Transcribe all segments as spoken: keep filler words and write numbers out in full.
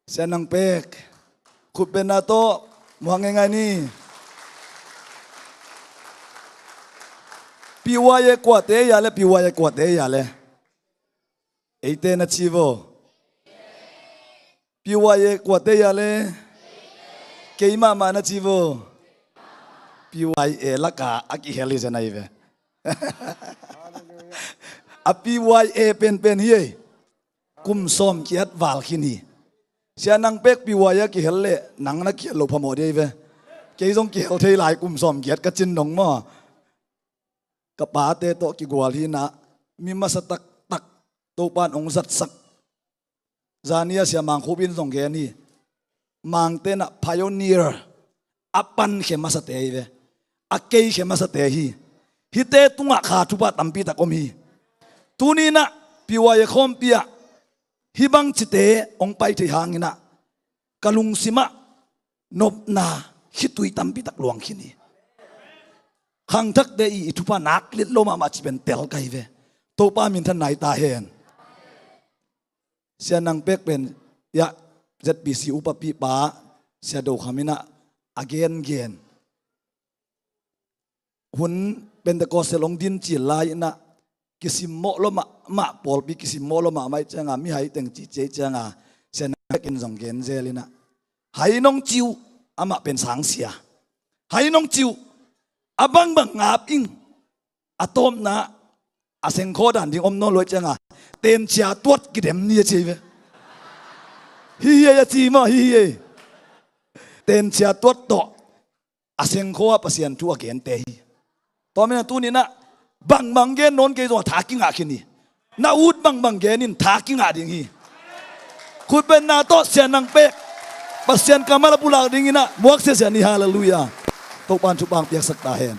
Sia Nang Pek, khutbenna tawh muak ngeingai ni. P Y A kuate ya le, P Y A kuate ya le. Eite na ci vo. P Y A kuate ya le. Kei mahmah na ci vo. P Y A laka a kihel hi zen ahi ve. A P Y A penpen hi ei. Kum sawm kiat val khin hi. Sia Nang Pek P Y A kihel leh nang na kihel lo phamawh dih ahi ve. Kei zong kihel thei lai, kum sawm kiat ka cin dong maw. Ka pate tawh kigual hi inah, mi masa taktak Topa'n hong zatsak. Zani a Sia Mang Khup in zong gen hi. Mangte inah pioneer, a pankhia masate hi ve. A keikhia masate hi. Hihte tungah kha thupha tampi tak om hi. Tuni inah P Y A khawmpi ah hih bang cite hong pai thei hang inah ka lungsimah nopna khitui tampi tak luang khin hi. Khangthakte i, i thupha nak let lo mahmah cih pen tel ka hi ve. Topa minthanna hi ta hen. Sia Nang Pek pen, ya, Z B C upapipa Sia Do Kham inah a gengen. Hun Pentecostal hong din cil lai inah kisimmawh lo mahmah, pawlpi kisimmawh lo mahmah ih cianga, mihai teng cihcia ih cianga, Sia Nang Pek in zong gen zel inah, hai nong ci uh, amah pen sangsia. Hai nong ci uh, a bangbang ngap ing. A tawpna a sengkhaw dan ding om nawn lo ih cianga, tencia tuat kidem ni a ci hi ve. Hi hi ei a ci maw, hi hi ei. Tencia tuat tawh a sengkhaw ah Pasian thu a gente hi. Tua manin a tuni inah bangbang gen nawn kei zongah tha kingah khin hi. Na ut bangbang gen in, tha kingah ding hi. Khutbenna tawh Sia Nang Pek Pasian kammal a pulak ding inah muak siasia ni. Halleluiah. Topa'n thupha hong piaksak ta hen.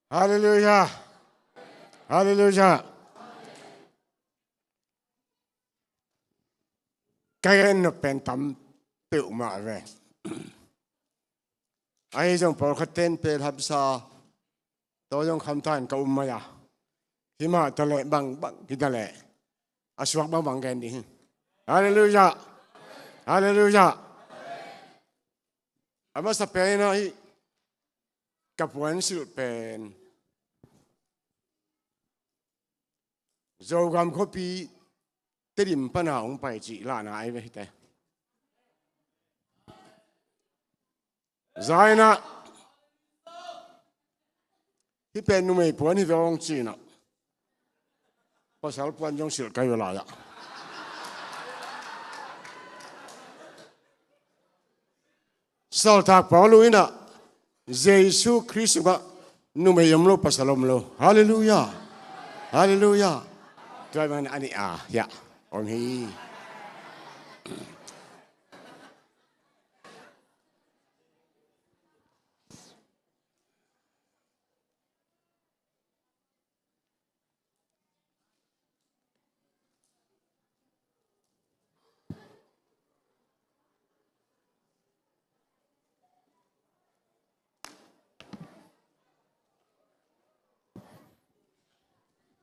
Halleluiah. Halleluiah. Ka gen nop pen tam peuhmah ve. Ahi zong pawlkhat ten pel hamsa, tua zong khamta in ka um mai a, himah taleh bangbang hi taleh a suak bangbang gen ding hi. Halleluiah. Halleluiah. A masa pen inah hih ka puansilh pen Zogam khuapi Tedim pana hong pai cih lahna ahi ve hite. Za inah hih pen numei puan hi ve hong ci inah, pasal puan zong silh ka hi ve lai-ah. Sawltak Paulu inah Jesu Khrist sungah numei om lo, pasal om lo. Halleluiah. Halleluiah. Tua ahih manin a nih a hiah om hi.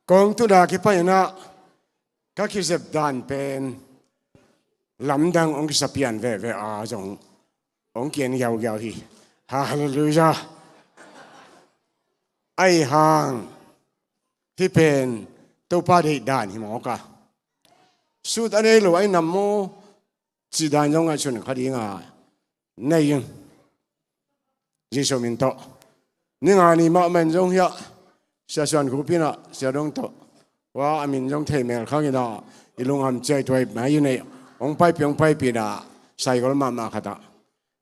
Kong tuna kipai inah ka kizep dan pen lamdang hong kisa pian veve a zong hong kian giaugiau hi. Halleluiah. Ahi hang hih pen Topa deih dan hi mawk a, sut a nei lo ahi nam maw cih dan zong ngaihsun kha ding a, nei in. Jesu min tawh. Ni nga ni mahmah in zong hiah Sia Suan Khup inah Sia Dong tawh, wa, a min zong thei mel khang inah i lungam ciai tuai mai inah hong paipih, hong paipih inah Saigol mahmah khatah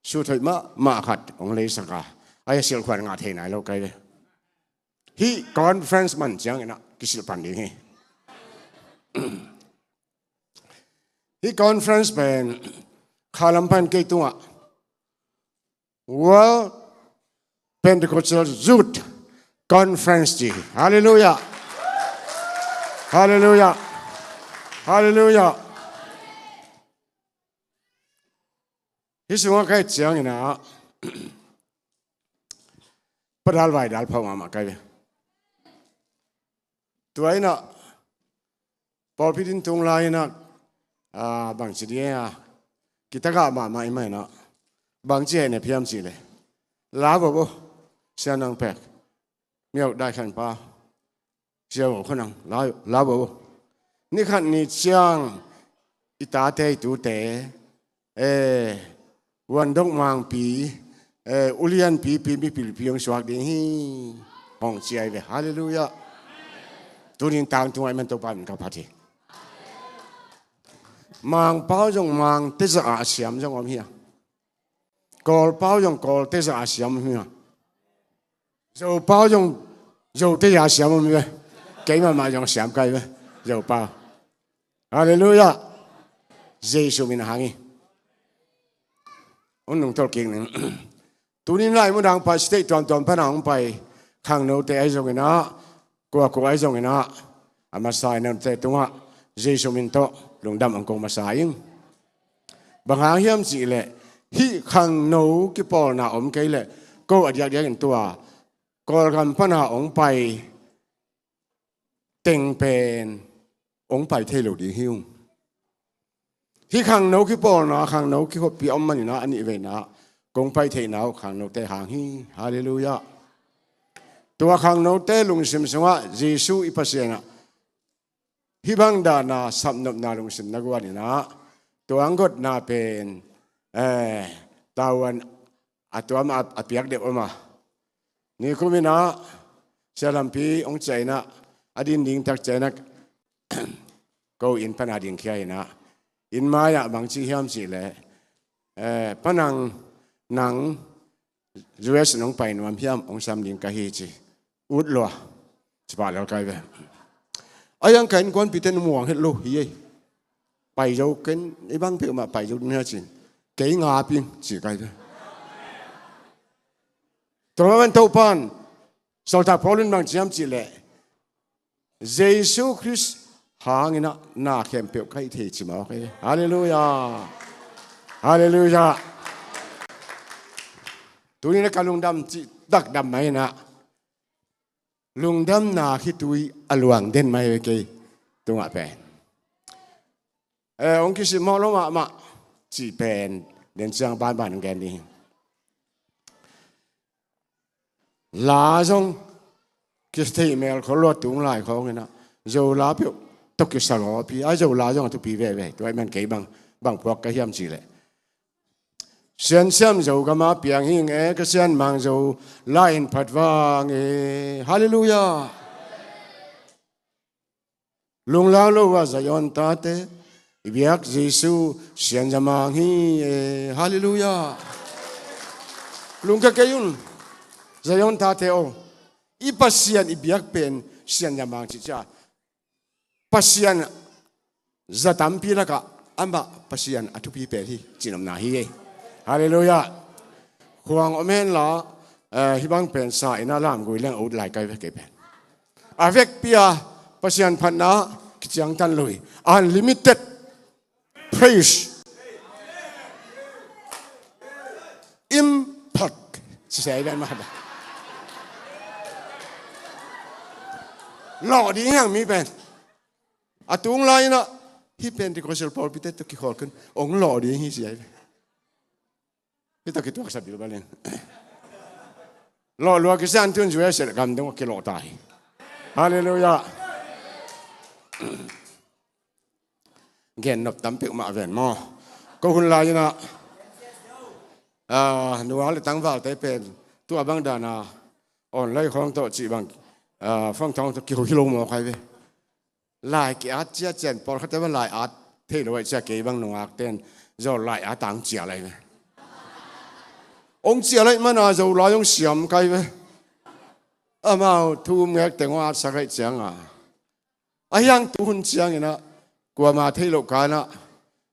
sut hoih mahmah khat hong leisak a, ahi a silhkhuan ngah thei nai lo kai ve. Hih conference man ciang inah kisilh pan ding hi. Hih conference pen khalam pan kei tungah World Pentecostal Youth Conference ci hi. Halleluiah. Halleluiah. Halleluiah. Hih sungah ka et ciangin ah, padal vaidal phau mahmah ka hi ve. Tua in ah, pawlpi din tung lai in ah, ah, bangci ding a, kitagah mahmah i mah in ah, bangci heh na phiam cih leh, la vo vo, sia nang pek, miau dai khan pa, sia vo kho nang, la, la vo vo. Ni khat ni ciang, i tate i tute, eh, Huandok Mangpi, eh, ulianpipi mipilpi hong suak ding hi, hong ci hi ve. Halleluiah. Tunin tangtungah i man Topa min ka phat hi. Mangpau zong Mangte zah a siam zong om hi a, Kawlpau zong Kawlte zah a siam om hi a, Zopau zong Zote zah a siam om hi ve. Kei mahmah zong siam ka hi ve, Zopau. Halleluiah. Jesu min a hang hi. Hong nungtolh kik ning. Tunin lai mudang pai, state tuamtuam pan a hong pai khangnote ahi zongin ah, kuakua ahi zongin ah, a masa in ah note tungah Jesu min tawh lungdam hong ko masa ing. Bang hang hiam cih leh, hih khangno kipawlna om kei leh, ko a diakdiakin tua Kawlgam pan a hong pai teng pen hong pai thei lo ding hi ung. Hih khangno kipawlna, khangno kikhoppi a om manin ah, a nih veina kong pai theihna uh khangnote hang hi. Halleluiah. Tua khangnote lungsim sungah Jesu i Pasian ah, hih bang dana sapnopna lungsim na guan in ah, tua hong gotna pen, eh, tavuan a tuam a, a piak deuh om a. Nikum in ah, Sia Lampi hong ciah in ah, a din ding tak ciah in ah, ko inn pan a dingkhia in ah, inn mai-ah bang ci hiam cih leh, eh, Pa Nang, nang U S nong pai nuam hiam, hong sam ding ka hi ci. Ut lua. Ci pah lel ka hi ve. A hiang ka innkuanpite nong muang het lo hi ei. Pai zo ken, i bang peuhmah pai zo ding hi a cin. Kei ngap ing ci ka hi ve. Tua mah bang Topan, Sawltak Paul in bang ci hiam cih leh, Jesu Khrist hangin ah na khempeuh ka hih thei ci mawk hi. Halleluiah. Halleluiah. Tuni in ah ka lungdam cih tak dam mah in ah, lungdamna khitui a luang den mah hi ve kei tungah pen. Eh, hong kisim mawh lo mahmah cih pen den ciang banban hong gen ding hi. La zong kithei mel khol lua tung lai khawng in ah, Zo la peuh tawh kisagawpi a, Zo la zong a thupi veve. Tua ahih man kei bang, bang puak ka hiam cih leh, Siansiam Zogam a piang hing e, ka Sianmang Zo la in phat vang e. Halleluiah. Lunglau lo a Zion tate i biak Jesu Sianzamang hi e. Halleluiah. Lungkia kei un, Zion tate aw. I Pasian i biak pen Sianzamang cihcia, Pasian za tampi lakah amah Pasian a thupi pen hi, cinopna hi e. Halleluiah. Khuang om henla, eh, hih bang pen sa in a lamgui leng a ut lai ka hi ve kei pen. A vekpi a Pasian phatna kiciangtan lo hi. Unlimited praise. Impact. Sisei ven mah. Lawh ding hiang mi pen. A tung lai in ah, hih Pentecostal pawlpite tawh kikhawl ken, hong lawh ding hi ci a hi ve. Hih tawh kituaksa bilbal in. Lawh lua kisa in tun U S gam dong a kilawh ta hi. Halleluiah. Gen nop tam peuhmah ven maw. Ko hun lai in ah, ah, nua le tangvalte pen, tua bang dana online khawng tawh cih bang, ah, phone khawng tawh kiho hi lo maw ka hi ve. Lai ki-at ciacian, pawlkhatte va lai at thei lo ahih ciang kei bang nungakten Zo lai at a hong cial ahi ve. Hong cial ahih mana Zo lai hong siam ka hi ve. Amau thu um ngek teng hong atsak ahih cianga, a hiang tu hun ciangin ah, kuama thei loh kanah,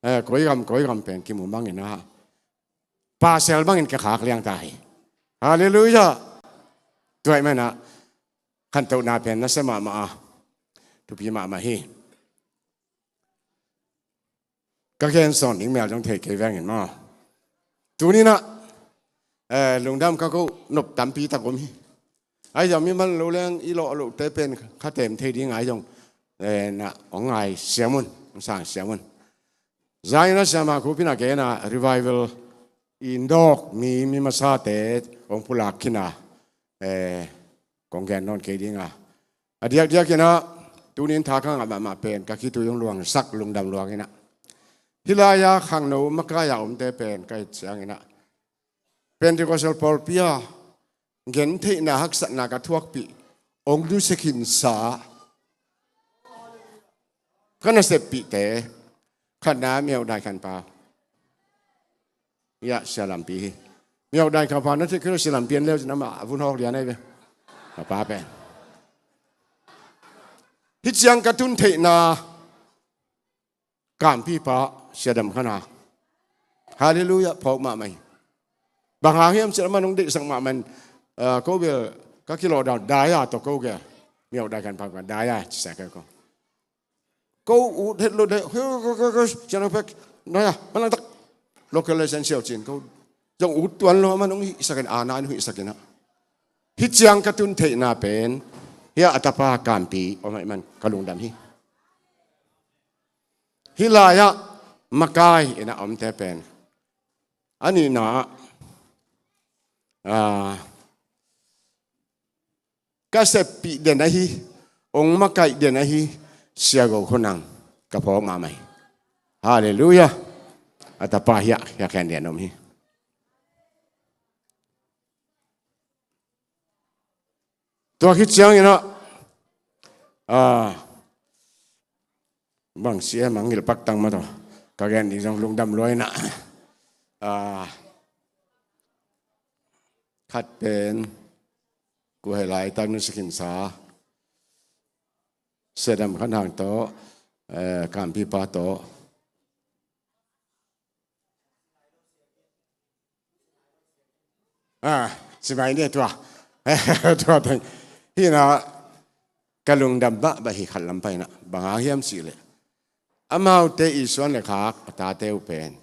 eh, koi gam koi gam pen kimu mangin ah, pasal bangin ka khak liang ta hi. Halleluiah. Tua ahih manin ah khantohna pen nasia mahmah a, thupi mahmah hi. Ka gen sawn ding mel zong thei kei veng in maw. Tuni-in ah, eh, lungdam ka ko nop tampi tak om hi. Ahi zong mi man lo leng i lawh lohte pen kha tem thei ding ahi zong, eh, na hong ngai siam un, hong sang siam un. Zaina siama khupina kena revival in dawk mi, mi masate hong pulak khin a, eh, kong gen nawn kei ding a. A diakdiak in ah, tuni-in tha ka ngah mahmah pen, ka khitui hong luangsak lungdam luang in ah. Hih lai-a khangno makai-a omte pen, ka hih ciangin ah. Pentecostal pawlpi-a, gentheihna haksatna ka thuakpih, hong nusia khinsa, ka naseppihte, khatna Miau Dai Khan Pa. Ia, Sia Lampi hi. Miau Dai Khan Pa, na theih kei lo Sia Lampi an leu cin amah a vun hawk lian ahi ve. Ka pa pen. Hih ciang ka tun theihna, Kampipa, Sia Dam Khan a. Halleluiah, phawk mahmah hi. Bang hang hiam cih leh amah nong deihsak mahmah in, ah, ko bel ka kilawh dan, Dai-a tawh ko gel. Miau Dai Khan Pa, Dai-a, ci sa kei ko. Ko ut het lo de, Sia Dam Khan Pa, Dai-a, man lang tak. Local lesson siau cin ko. Zong ut tuan lo, amah nong hihsak in, a na in hihsak in ah. Hih ciang ka tun theihna pen, hih a tapa Kampi, om ahih man ka lungdam hi. Hih lai-ah makai in a omte pen. A nihna ah, ah, ka seppih den ahi, hong makaih den ahi, Sia Go Khua Nang, ka phawk mahmah hi. Halleluiah. A tapa hiah, hiah khen den om hi. Tua khit ciangin ah, ah, bang si em a ngilh pak tang mah tawh. Ka gen ding zong lungdam lua in ah. Ah, khat pen, ko hih laitak nusia khinsa, Sia Dam Khan Hang tawh, eh, Kampipa tawh. Ah, ci mai ni tua. Tua teng. Hih na ka lungdam mahmah hi khat lam pai in ah. Bang hang hiam cih leh, amaute i suan le khak a tate uh pen,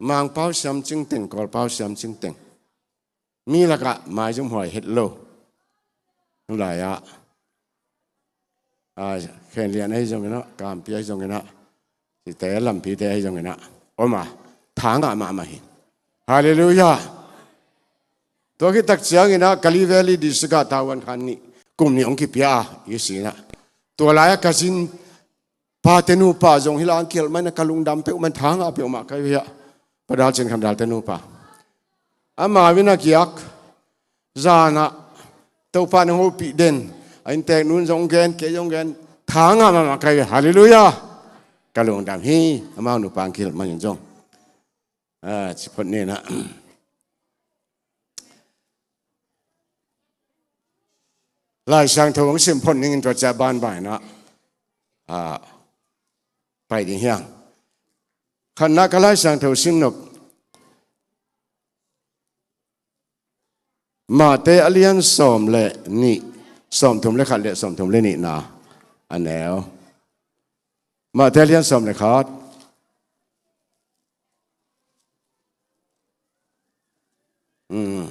Mangpau siam cingteng, Kawlpau siam cingteng. Mi lakah maizumhuai het lo. Hih lai-ah, ah, Khen Lian ahi zongin ah, Kampi ahi zongin ah, Sia Lampi te ahi zongin ah, om a, tha ngah mahmah hi. Halleluiah. Tua khit tak ciangin ah, Kalay Valley District ah tavuan khan nih, kum nih hong kipia a, i sin ah. Tua lai-ah ka zin pate nupa zong hih lai-ah kilh mah in ah, ka lungdam peuhmah, tha ngah peuhmah ka hi uh hi ah. Pa Dal Cin Khan Dal te nupa. Amau in a kiak, zan ah Topa nong hopih den, a innteeknu in zong gen, kei zong gen, tha ngah mahmah ka hi uh hi. Halleluiah. Ka lungdam hi, amau nupa hong kilh mah in zong. Ah, ci phot ni in ah. Lai Siangtho hong sim phot ning in tua ciang banban in ah, ah, pai ding hi hang. Khatna ka Lai Siangtho sim nop, Matthai a lian sawm le nih, sawmthum le khat le sawmthum le nihna a neu. Matthai a lian sawm le khat. Hmm.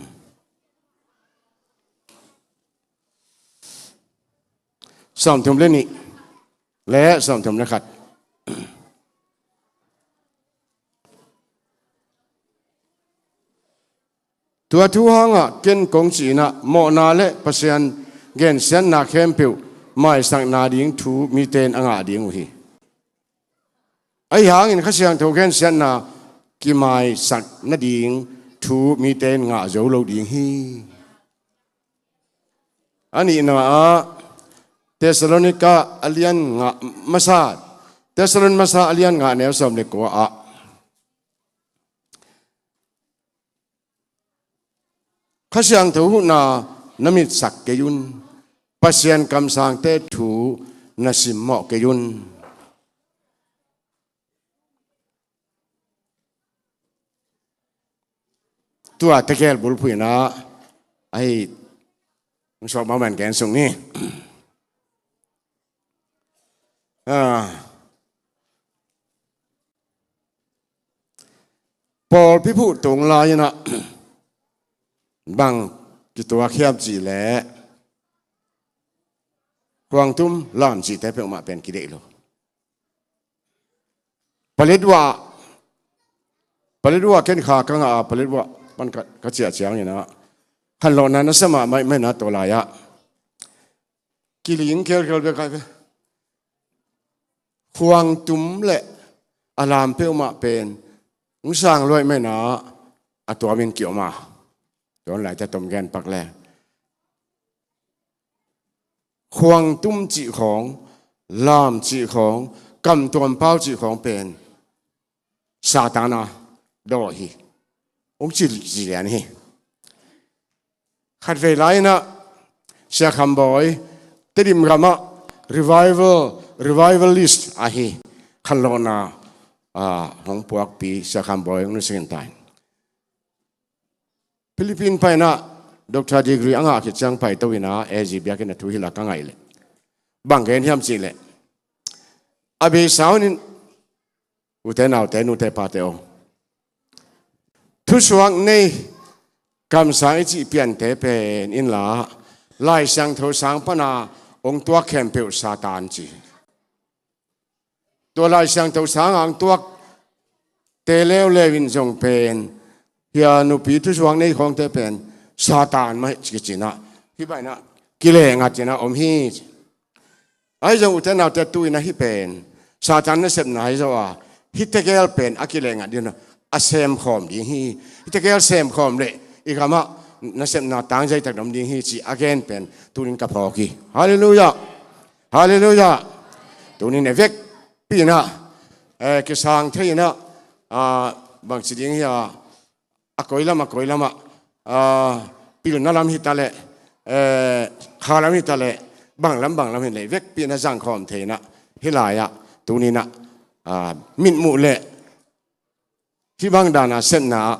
Sawmthum le nih le sawmthum le khat. Tua thu hangah ken kong cih in ah, mawhna le Pasian gensiatna khempeuh maisakna ding thu mite in a ngah ding uh hi. Ahi hangin Kha Siangtho gensiatna kimaisak nading thu mite in ngah zo lo ding hi. A nihna ah Thessalonika a lian nga, masa, Thessalonika masa a lian nga neu sawm le kua ah Kha Siangtho huhna na mitsak kei un. Pasian kamsangte thu na simmawh kei un. Tua tegel bulphuhna ahi Hong suak mahmah in gen sung ni. Ah. Pawlpi phuh tung lai-in ah bang kituak hiam cih leh khuangtum lam cihte peuhmah pen kideih lo. Paletwa, Paletwa ken kha ka ngah a, Paletwa pan ka, ka ciah ciangin ah khanlawhna na sa mahmah ahih manin ah tua lai-ah kiling kelkel bek ai ve. Khuangtum le a lam peuhmah pen hong sang lua ahih manin ah a tuamin kiom a, tua hun lai-ah tom gen pak le. Khuangtum cih khawng, lam cih khawng, kamtuam pau cih khawng pen Satan a daw hi, hong ci, ci lian hi. Khatvei lai-in ah Sia Kham Bawi, Tedim gamah revival, revivalist ahi, khanlawhna, ah, hong puakpi Sia Kham Bawi hong nusia ta in. Philippines pai-in ah doctor degree a ngah khit ciang paito-in ah A G biakinn ah thu hilh a ka ngaih leh bang gen hiam cih leh, a beisa hun in, ute naute, nute pate aw, thusuak nei, kamsang i cih piante pen inla, Lai Siangtho sang pana hong tuak khempeuh Satan ci. Tua Lai Siangtho sang a hong tuakte leuleu in zong pen, hih a nupi thusuak nei khawngte pen Satan mah hi ci-in ah, hih bangin ah kileh ngat in ah om hi. Ahi zong ute naute, tu-in ah hih pen Satan nasepna hi zaw a, hih tegel pen a kileh ngat ding a, a semkhawm ding hi. Hih tegel semkhawm leh i gamah nasepna tangzai tak om ding hi, ci a gen pen tuni-in ka phawk hi. Halleluiah. Halleluiah. Tuni-in a vekpi-in ah, eh, kisang thei-in ah, ah, bangci ding hi a, a koi lam, a koi lam ah, ah, pilna lam hi ta leh, eh, kha lam hi ta leh, bang lam, bang lam hi leh, vekpi-in ah zangkhawm thei-in ah, hih lai-ah tuni-in ah, ah, mitmuh leh hih bang dan a sepna ah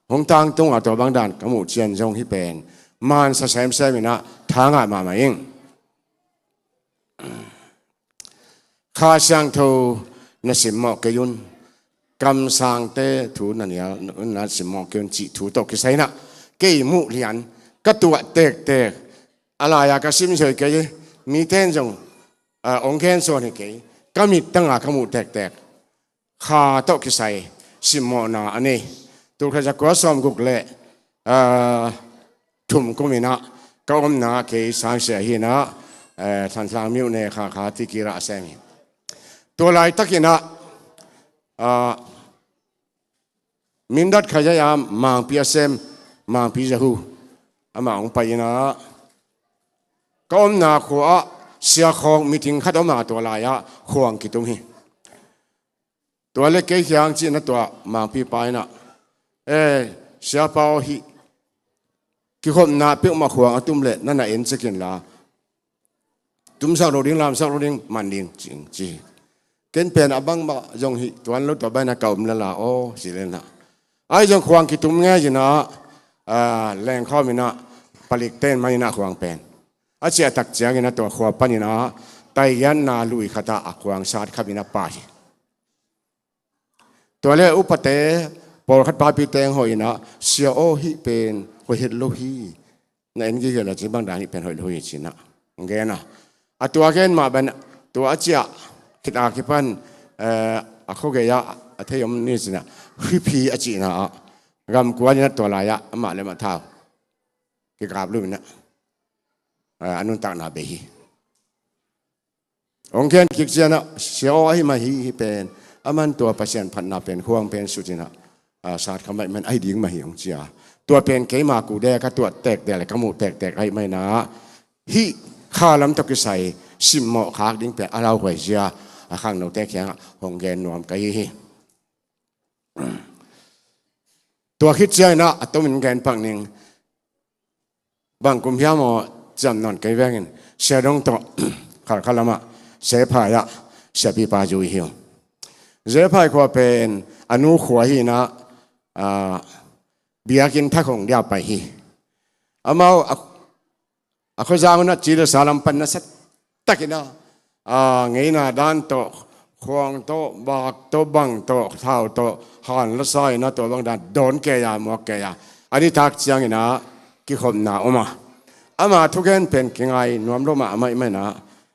hong tangtung a, tua bang dan ka muh ciang zong hih pen mansa semsem-in ah tha ngah mahmah ing. Kha Siangtho na simmawh kei un, kamsangte thu na nial, na simmawh kei un cih thu tawh kisai-in ah kei muh lian ka tuah tektek, a lai-a ka sim soi kei, mite in zong, ah, hong gen suan hi kei, ka mittang a ka muh tektek Kha tawh kisai simmawhna a nei. Tulkhat zakua sawmguk le, ah, thum kum in ah ka omna kei sangsia hi in ah, eh, Thantlang myone Kha Kha Tikira a sem hi. Tua laitakin ah, ah, Mindat Khayayam Mangpi a sem, Mangpi Zahu, amah hong pai in ah ka omna khua ah siakhawng meeting khat om a, tua lai-ah khuang kitum hi. Tua le kei kiang ci-in ah tua mangpipa in ah, eh, siapa aw, hih kikhopna peuhmah khuang a tum leh na na en cek inla, tumsak lo ding, lamsak lo ding, man ding ci, ci. Ken pen a bangmah zong hih tuan lo, tua bangin ah ka om lel a aw, ci lel in ah. Ahi zong khuang kitum ngei in ah, ah, lengkhawm in ah, palikte in man in ah khuang pen a ciahtak ciangin ah tua khua panin ah taigianna lui khat ah a khuang satkham in ah pai hi. Tua le upate pawlkhat, papite hong hawh in ah, sia aw, hih pen hoih het lo hi, na en gige la, ci bang dan hih pen hoih lo hi, ci in ah hong gen a. A tua gen mah bang, tua a ciah khit a kipan, eh, a khuagei ah a thei om ni ci in ah, Hwiphi a cihna ah gam kuan in ah tua lai-ah amah le amah thau kikap lum in ah, eh, a nuntakna bei hi. Hong gen kik ciang ah, sia aw, ahi mah hi, hih pen aman tua Pasian phatna pen khuang pen sut in ah, ah, satkham ahih man ahi ding mah hi, hong ci a. Tua pen keima kudek a ka tuah tektek le ka muh tektek ahih man in ah, hih kha lam tawh kisai simmawh khak ding pen a lauhuai zia a khangnote kiangah hong gen nuam ka hi hi. Tua khit ciangin ah a tomin gen pak ning. Bang kum hiam aw, ciam nawn kei veng in, Sia Dong tawh Khalkha lamah Sephai ah siapipa zui hi ung. Sephai khua pen a nu khua hi in ah, ah, biakinn thak hong dia pai hi. Amau a, A khuazang hunah ci le sa lam pan nasa takin a, a, ngeina dan tawh, khuang tawh, bak tawh, bang tawh, thau tawh, han la sa in a tua bang dan dawn kei a, muak kei a. A nitak ciangin a kikhopna om a. Ama thugen pen kingai nuam lo mahmah ahih manin a,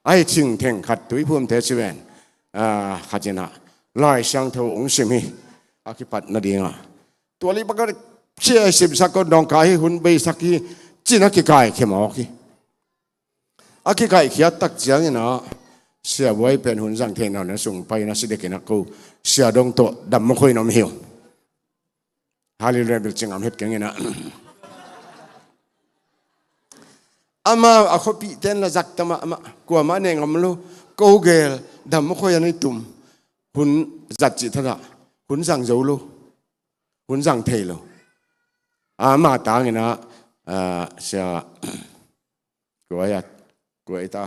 ahi thingtheng khat Tuiphumte ci ven, a, khat in a, Lai Siangtho hong sim hi, a kipat nading a. Tua leh bang a sia simsak ko, dawngkai hi, hun beisak hi, ci-in a kikaikhia mawk hi. A kikaikhia tak ciangin a, Sia Buai pen hun zang thei nawn lo, sung pai in a, si dek in a, ko Sia Dong tawh dam mawk hoih in om hi ung. Hallelujah, bil ci ngam het keng in a. Ama a khuapihte in la zak ta mahmah, kuamah nek ngam lo, ko gel dam mawk hoih a nei tum. Hun zat cih thadah, hun zang zo lo, hun zang thei lo. Ama tangin a, a, Sia, kua hi a, kua hi ta,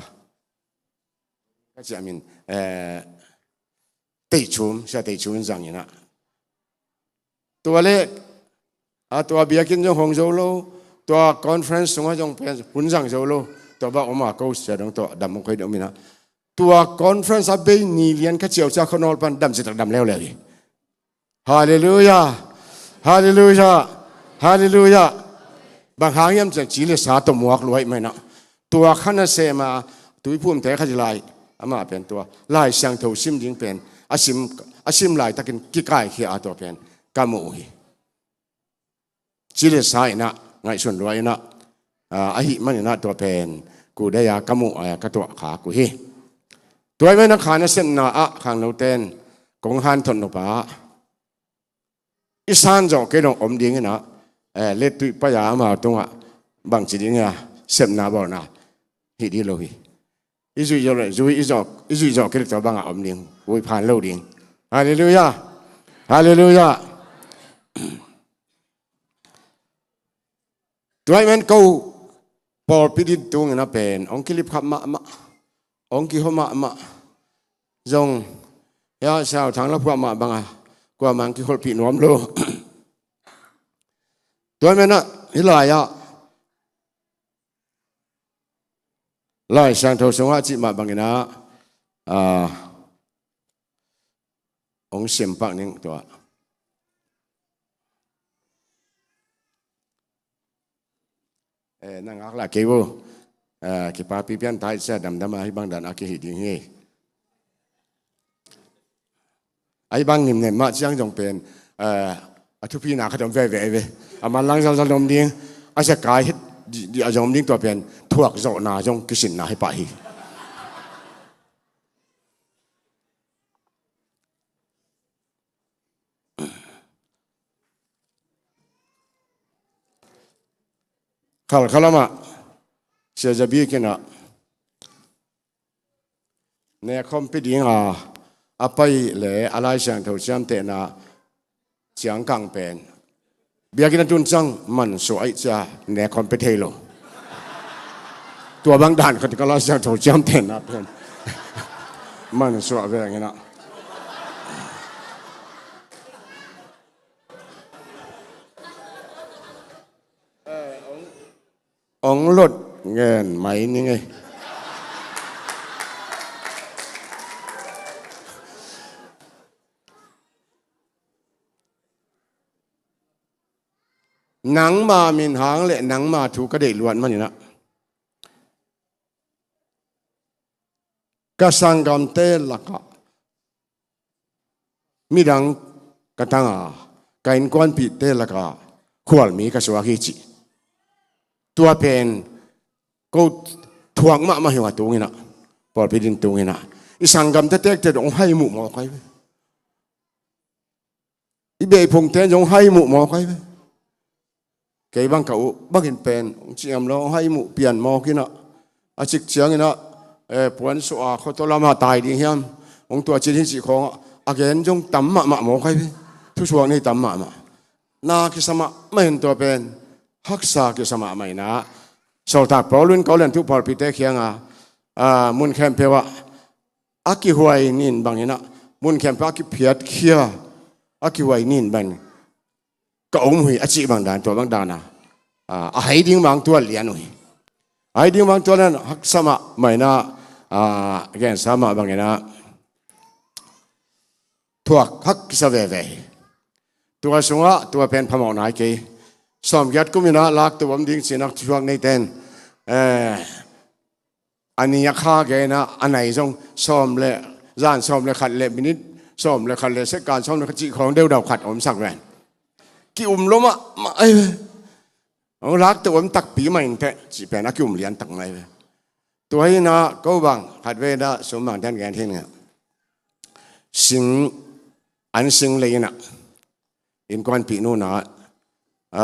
ka ciah min, eh, Teichum, Sia Teichum in zang in a. Tua leh, a, tua biakinn zong hong zo lo, tua conference sungah zong pen hun zang zo lo, tua bang om a, ko Sia Dong tawh dam mawk hoih in om in a. Tua conference a bei ni lian ka ciau ciang khua nawl pan dam citak dam leuleu hi. Hallelujah. Hallelujah. Hallelujah. Bang hang hiam cih leh ci le sa tawh muak lua ahih manin a. Tua kha nasem a, Tuiphumte kha ci lai, amah pen tua Lai Siangtho sim ding pen a sim, a sim laitakin kikaikhia a, tua pen ka mu uh hi. Ci le sa in a, ngaihsun lua in a, a, ahih manin a tua pen kudei a ka muh a, ka tuah khak uh hi. Tua ahih manin a kha nasepna ah khangnote in kong hanthot nop a, i san zawh kei dong om ding in a, eh, lettuih pai a amau tungah bangci ding a sepna bawlna hi ding lo hi. I zuih zawh leh, zuih i zawh, i zuih zawh kei leh tua bangah om ding, vui phan lo ding. Hallelujah. Hallelujah. Tua ahih manin ko pawlpi din tung in a pen hong kilip khap mahmah, hong kiho mahmah. Zong, ya, Sia Thang la phuah mah bang a, kuamah hong kikholhpih nuam lo. Tua ahih manin a, hih lai ah, Lai Siangtho sungah a cih mah bangin a, a, hong sim pak ning tua. Eh, na ngak lah kei vo. Eh, kipapi pian ta hi sia, damdam a hih bang dan a kihi ding hi. Ahi bang nimnem mah ciang zong pen, eh, a thupina khat om veve ve. A manlang zalzal om ding, a sia kai het di, di a zong om ding, tua pen thuak zawhna zong kisinna hi pah hi. Khalkhalamah Sia Za Bik in a, nekhawmpi ding a, a pai le a Lai Siangtho ciamtehna ciangkang pen biakinn a tun ciang mansuah ahih ciang nekhawm pia thei lo. Tua bang dan khat ka Lai Siangtho ciamtehna pen mansuah veng in a. Ong lot ngen mai ning ei. Nangma min hang le nangma thu ka deih luat manin a, ka sanggamte lakah midang ka tang a, ka innkuanpihte lakah khualmi ka suak hi cih. Tua pen ko thuak mahmah hi ung a, tung in a, pawlpi din tung in a. I sanggamte tektek hong hai muh mawk ai ve. I beh i phungte in zong hong hai muh mawk ai ve. Kei bang ka uh bangin pen hong ci ngam lo, hong hai muh pian mawk in a. A cik ciangin a, eh, puan suah a khuato lamah tai ding hiam, hong tuah cin hi cih khawng a, a gen zong tam mahmah mawk ai ve. Thusuak nei tam mahmah. Na kisa mahmah in tua pen haksa kisa mahmah in a. Sawltak Paul in Korin thu pawlpite kiangah, ah, mun khempeuh ah a kihuai nin bangin a, mun khempeuh a kiphiatkhia, a kihuai nin bang ka om uh hi a cih bang dan, tua bang dan a, a, a hai ding bang tua lian uh hi. Ai ding bang tua le haksa mahmah in ah, a, gensa mah bangin ah thuak hak kisa veve hi. Tua sungah tua pen phamawh nai kei. Sawmgiat kum in ah lak tua om ding ci-in ah thuak neite in, eh, a ni a kha gen ah a nai zong sawm le, zan sawm le khat le minit sawm le khat le second sawm le khat cih khawng deudau khat omsak ven. Ki-um lo mahmah ai ve. Hong lak tua om takpi mah inteh cih pen a ki-um lian tak mai ve. Tua hi in ah ko bang khat vei in ah sum bang ten gen hi in ah, sing, an sing lei in ah innkuanpih nu in ah, a,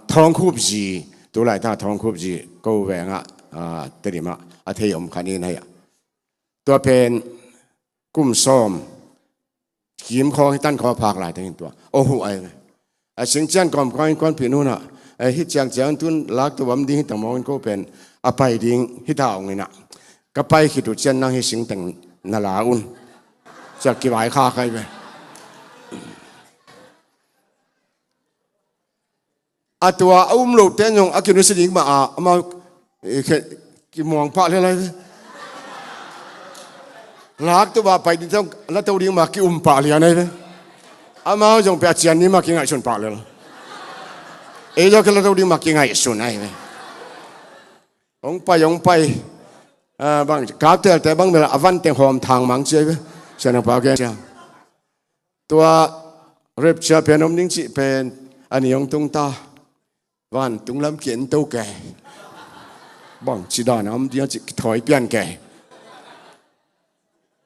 Thawngkhup zi, tu laitak Thawngkhup zi ko veng ah, a, Tedim ah a thei om khat in ah, tua pen kum sawm kim khawng hi tan khawng a phak lai teng in tua aw huh ai ve. A sing cian kawm khawng innkuanpih nu in ah, eh, hih ciangciang tun lak tua om ding hi ta maw in ko pen a pai ding hi ta ung in ah, ka pai khit uh ciang nang hih sing teng na la un, ci-a kivaikhak ai ve. A tua a um lote in zong a kinusia ding mah a, amau, eh, khe-, kimuang pah lian ai ve. Lak tua a pai ding zong la to ding mah ki-um pah lian ai ve. Amau zong pen a cian ni mah kingaihsun pah lian. Ei zong ki la to ding mah kingaihsun ai ve. Hong pai, hong pai. A, bang kap telte bang bel a van teng hawm thang mang ci ai ve. Sian hong pau gen ciang. Tua rapture pen om ding cih pen a ni hong tung ta. Vantung lam ki-en to kei. Bangci dan a om ding a cih kithawi pian kei.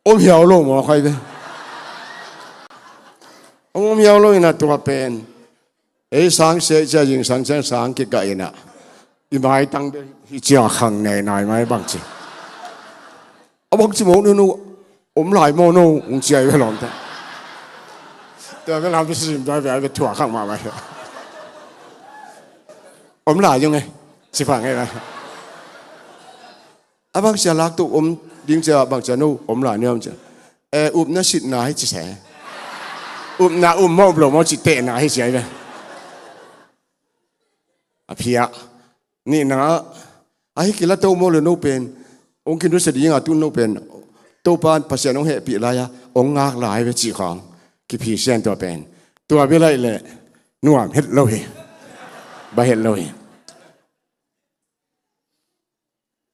Om hiau lo maw khai ve. Om, om hiau lo in ah tua pen. Ei sang se cia zingsang ciang sang kikah in ah, i maitang bek hi cia khang nei nai mai bangci. A bangci maw nu nu om lai maw no ung cia i ve lawm ta. Tua ve lam pi sim tua ve a ve thuak khang mahmah hi. Om lai ung e. Ci phang e. A bangci a lak tua om ding cia bangci a no om lai ni om cia. E, upna sitna hi ci se. Upna um maw um lo maw ci tehna hi cia i ve. A phiah. Nihna, ahi kila to maw le no pen, hong kinusia ding a tun no pen, Topa Pasian hong hehpih lai-a hong ngak lai ve cih khawng kiphi sian tua pen. Tua bia laih leh nuam het lo hi. Baih het lo hi.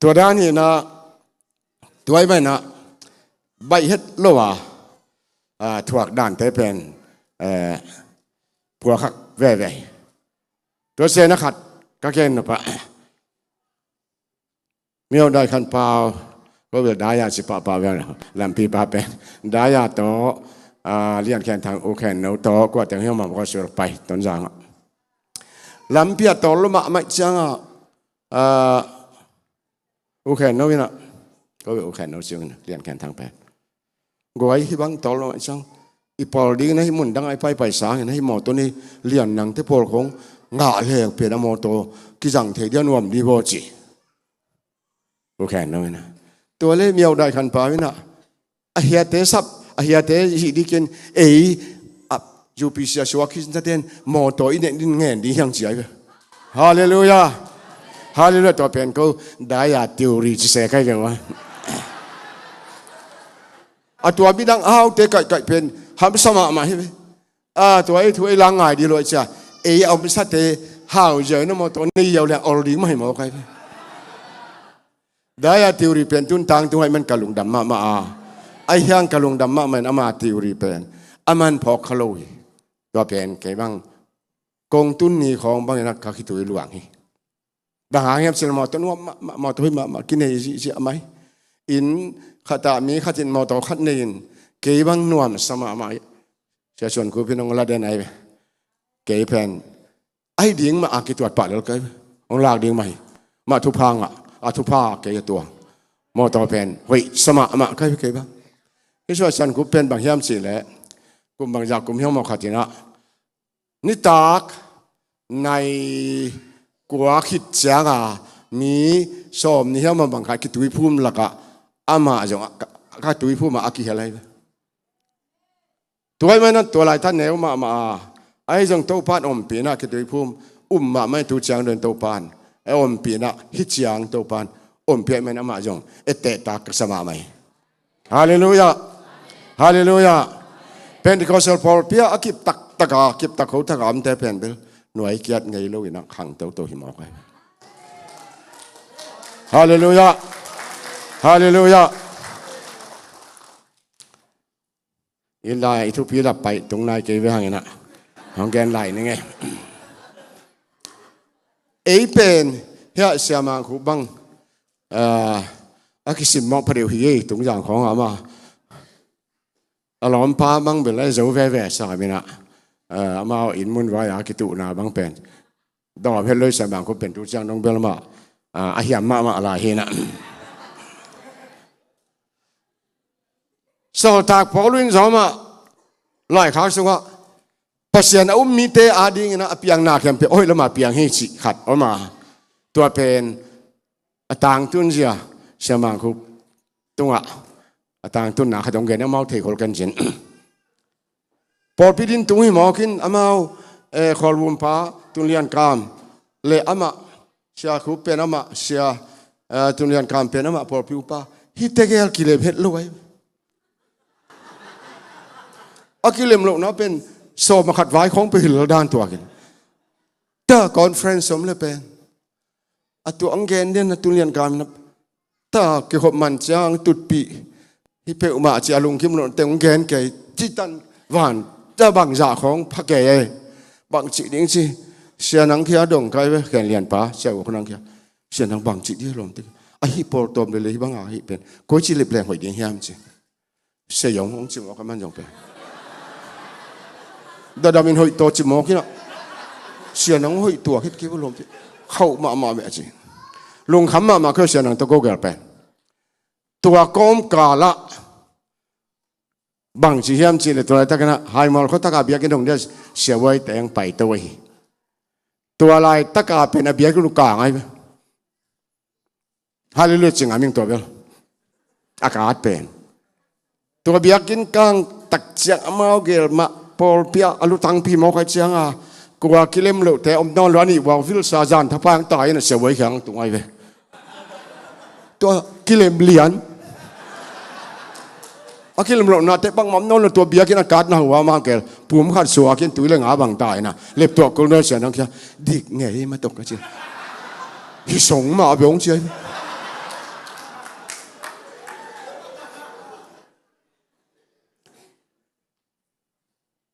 Tua dan hi in ah, tua i baihna, baih het lo a, a, thuak dante pen, eh, phuakhak veve hi. Tua sena khat ka gen nop ah, Myo Dai Khan Pau, ko bel Dai-a ci pahpah ve, lampi pa pen Dai-a tawh, a, Lian Khen Thang, U Khen No tawh, kua teng hiam mah kua sur pai Tonzang ah. Lampi a tawh lo mahmah ciang ah, a, U Khen No in ah, ko bel U Khen No ci ung in ah, Lian Khen Thang pen guai hi bang tawh lo mahmah ciang, i pawl ding na hi mun dang a i paipai sangin na hi mawtaw ni lian nangte pawl khong ngah leng pen a mawtaw kizang thei dia nuam ni baw ci. U Khen No in ah. Tua le Myo Dai Khan Pau in ah, a hiate sap, a hiate hih dikin ei, a, U P C a suak hi taten mawtaw i neih din ngen ding hiang ci ai ve. Halleluiah. Halleluiah, tua pen ko Dai-a theory ci se kai ve ua. A tua midang a haute kaihkaih pen hamsa mahmah hi ve. A tua ei thu ei lang ngai di luai cia. Ei a omsate hau ziau na mawtaw nei ziau le ol ding mah hi maw kai ve. Dai-a theory pen tun tangtung ah i man ka lungdam mahmah a. Ai hiang ka lungdam mahmah in ama theory pen. A man phawk kha lo hi. Tua pen kei bang kong tun ni khawng bangin a ka khitui luang hi. Bang hang hiam cih leh mawtaw nuam mahmah, mawtaw hoih mahmah kinei zihziah mai. Inn khat ah mi khat in mawtaw khat nei in kei bang nuamsa mahmah hi. Sia Suan Khup in hong la den ai ve. Kei pen ahi ding mah a kituat pah lel kai ve. Hong lak ding mah hi. Mah thupha ngah, a thupha kei a tuang. Mawtaw pen hoihsa mahmah kai ve kei bang. Sia Suan Khup pen bang hiam cih leh kum bangzah kum hiam maw khat in ah nitak nai kua khit ciang a mi sawm nih hiam a bang khat kituiphum lakah amah zong a, ka, ka tuiphum ah a kihel ai ve. Tua ahih manin tua laitak neu mahmah a, ahi zong Topa'n ompihna kituiphum um mahmah in tu ciang dong Topa'n a ompihna hih ciang Topa'n ompih ahih manin amah zong ettehtak ka sa mahmah hi. Halleluiah. Halleluiah. Pentecostal pawlpi ah a kip taktak a, kip tak ho tak a omte pen bel nuai kiat ngei lo in a khang toto hi mawk ahi. Halleluiah. Halleluiah. I lai i thupi lap pai tung nai kei ve hang in a hong gen lai ning e. Ei pen hiah Sia Mang Khup bang, ah, a kisim mawk pha deuh hi ei, Tungzang khawng ah amah a lawmpa bang bel a zo veve sam in a, ah, amau inn mun vai a kituhna bang pen dawm het lo i Sia Mang Khup pen tu ciang dong bel amah, ah, a hiam mahmah lai hi in a. Sawltak Paul in zong amah laikhak sungah Pasian a um mite adingin a piangna khempeuh a hoih lamah piang hi cih khat om a, tua pen a tangtun zia Sia Mang Khup tungah a tangtunna khat hong gen, amau thei khol kei ning. Pawlpi din tung hi mawk in amau, eh, Khualvumpa Tun Lian Kam le amah, Sia Khup pen amah, Sia, eh, Tun Lian Kam pen amah pawlpi upa hi tegel kilem het lo ahi. A kilem lohna pen sawm a khat vai khawng peuh hi lel dan tuak in. Ta conference om le pen a tua ang gen den a Tun Lian Kam in a ta kikhop man ciang tutpih hi peuhmah ci a lungkim lo teng ang gen kei ci tan van ta bangzah khawng pha kei e. Bang cih ding ci Sia Nang Khia dong kai ve, Khen Lian pa, Sia Uk Nang Khia. Sia Nang bang cih ding lawm tek. A hi pawl tawm lele hi bang a hi pen koi ci lep leng hoih ding hiam ci. Sia Yong hong ci mawk a man zong pen. Dadam in hoih tawh ci mawk in a. Sia Nang hoih tuak hit kei vo lawm tek. Khauh mahmah meh a ci. Lungkham mahmah kei Sia Nang tawh ko gel pen. Tua kawmkal ah bang ci hiam ci le tua laitak in a Haimual khua tak a biakinn dong dia Sia Vuai teng paito ahi. Tua laitak a pen a biakinn uh kang ahi. Halleluiah ci ngam ing tua bel. A ka at pen. Tua biakinn kang tak ciang amau gel mah pawlpi ah a lutangpi mawk ahi ciang a kua kilem lohte om nawn lo a nih vuak vilsa zan thapa ang ta in a Sia Vuai khiang tung ahi ve. Tua kilem lian. A kilem lohnate bangmah om nawn lo, tua biakinn a katna hua mah kel pum khat suak in tui le nga bang ta in a lep tuak kul nawn Sia Nang Khia dik ngei ma tok ka ci. Hi song mah a beng ci ahi.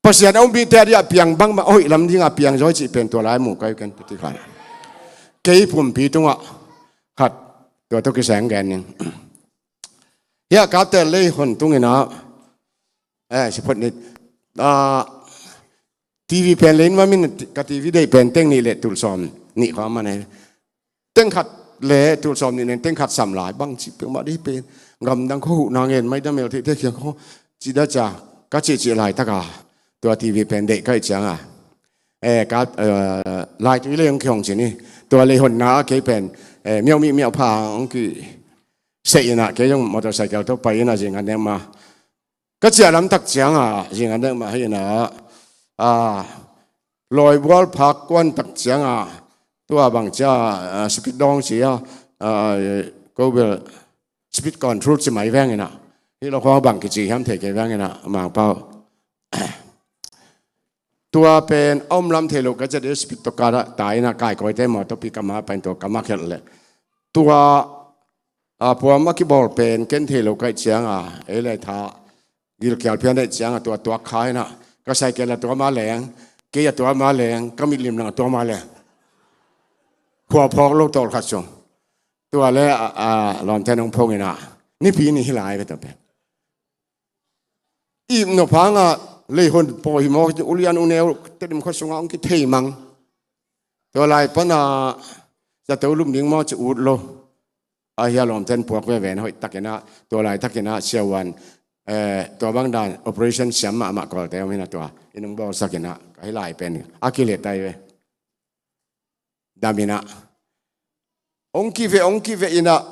Pasian a um mite a dingah piang bangmah a hoih lam dingah piang zaw hi cih pen tua lai mu kai ken piti khan. Kei pumpi tungah khat tua tawh kiseng gen ning. Hiah kaptel lei hon tung in a, eh, siphot nit, ah, TV pen lei in mamin ka TV deih pen teng nih le tulsawm nih khuang man e. Teng khat le tulsawm nih nen teng khat sam lai bang ci peuhmah dih pen gamdang khua huhna ngen mai damel theihte khiang khua ci da cia ka cihcih laitaka tua TV pen deih kaih cianga, eh, ka, eh, laitui lei hong kihong ci ni. Tua lei honna a kei pen, eh, miauh mih miauh pha hong kiseh inah kei zong motorcycle tawh pai inah zing a nem a ka ciah lamtak cianga zing a nem a hi inah, ah, lawibual phak kuan tak cianga tua bang cia, ah, speed dawng cia, ah, ko bel speed control ci mai veng inah. Hi lo khuang bang kici hiam thei kei veng inah Mangpau. Tua pen a om lam thei lo ka ciat speed tawh kala ta inah kaikawite maw tawh pi kama pain tua kama khelh leh. Tua, ah, puam a kibawl pen ken thei lo kaih cianga ei le tha gilkial phian neih cianga tua tuak kha inah ka cycle a tua ma leng, kei a tua ma leng, ka mitlim lang a tua ma leng. Khua phawk lo tawl khat sung. Tua le, a, a, lawmte nong phong inah nipi ni hi lai ve tua pen. Ip nop hanga leihon pawi hi maw, ulian uneu Tedim khua sunga hong kithei mang. Tua lai pana zato lum ding maw ci ut lo. A hia lawmten puak veve na hoih takinah tua lai takinah siavuan, eh, tua bang dan operation siam mahmah kawlte om inah tua in hong bawlsak inah ka hi lai pen a kilet ai ve. Dam inah hong kiveh hong kiveh inah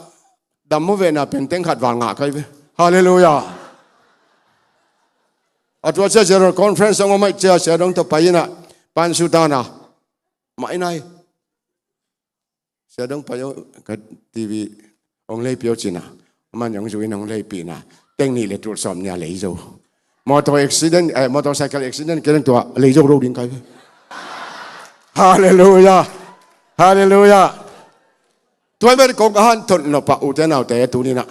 dam maw vehna pen teng khat val ngah kai ve. Halleluiah. A tua cia general conference hong om aih cia sia dong tawh pai inah pansu tana mah inai. Sia dong pai aw ka TV Hong leipih o cina. Aman hong zuin hong leipihna. Teng nih le tul sawm nia lei zo. Motor accident, eh, motorcycle accident kei leng tua lei zo lo ding kai ve. Halleluia. Halleluia. Tua hi bek kong ka hanthawn nop a ute naute tuni-in ah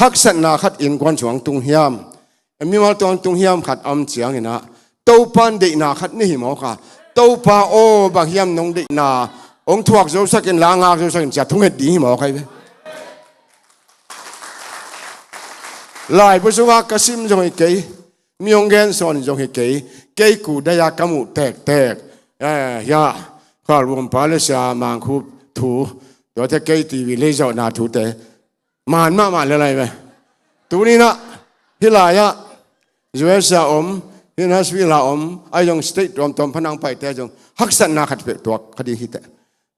haksatna khat innkuan sungah tung hiam? Mimal tungah tung hiam khat a om ciangin ah Topa in deihna khat nei hi mawk a, Topa aw, bang hiam nong deihna hong thuak zosak inla ngak zosak in ci-a thunget ding hi mawk ahi ve. Laibu sungah ka sim zong hi kei, mi hong gensawn zong hi kei, kei kudai-a ka muh tektek. Eh, hia, Khualvum pa le Sia Mangkhup thu, tuate kei T V lei zawhna thute man mahmah le lai ve. Tuni-in ah hih lai-ah U S A om, hih Nashville-ah om, ahi zong state tuamtuam pan hong paite zong haksatna khat peuh tuak kha ding hi teh.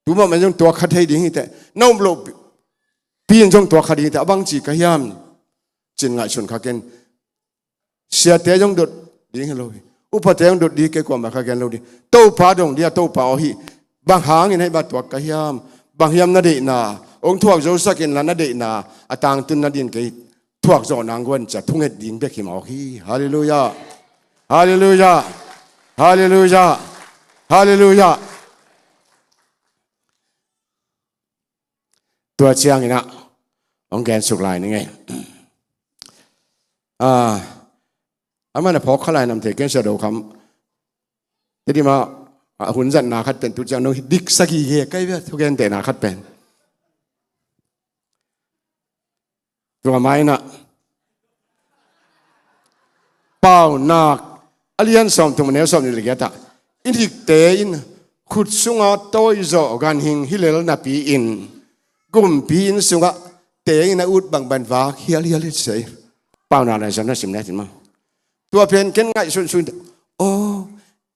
Tu mahmah zong tuak kha thei ding hi teh. Na um loh pi, pi in zong tuak kha ding hi teh. A bangci ka hiam? Ci-in ngaihsun kha ken. Siate zong dot ding hi lo hi. Upate zong dot ding hi kei, kuamah ka gen lo ding. Topa dong ding a, Topa aw hi. Bang hangin hih bang tuak ka hiam? Bang hiam na deihna hong thuak zosak inla na deihna a tangtun nading kei thuak zawh nang guan ci-a thunget ding bek hi mawk hi. Halleluia. Halleluia. Halleluia. Halleluia. Tua ciangin ah hong gensuk lai ning ei. Ah, aman a phawk kha lai nam thei ken Sia Do Kham. Tedim ah a hun zatna khat pen tu ciang nong diksak hi ve, kai ve, thugentehna khat pen. Tua mah in ah Paunak a lian sawmthum a neu sawmnih le giat ah, i hnikte in khut sunga tawi zawh ganhing hi lel napi-in kumpi inn sungah teng in a ut bangbang vak hialhial hi ci. Paunak lai zong na sim na tin maw? Tua pen ken ngaihsunsun, aw,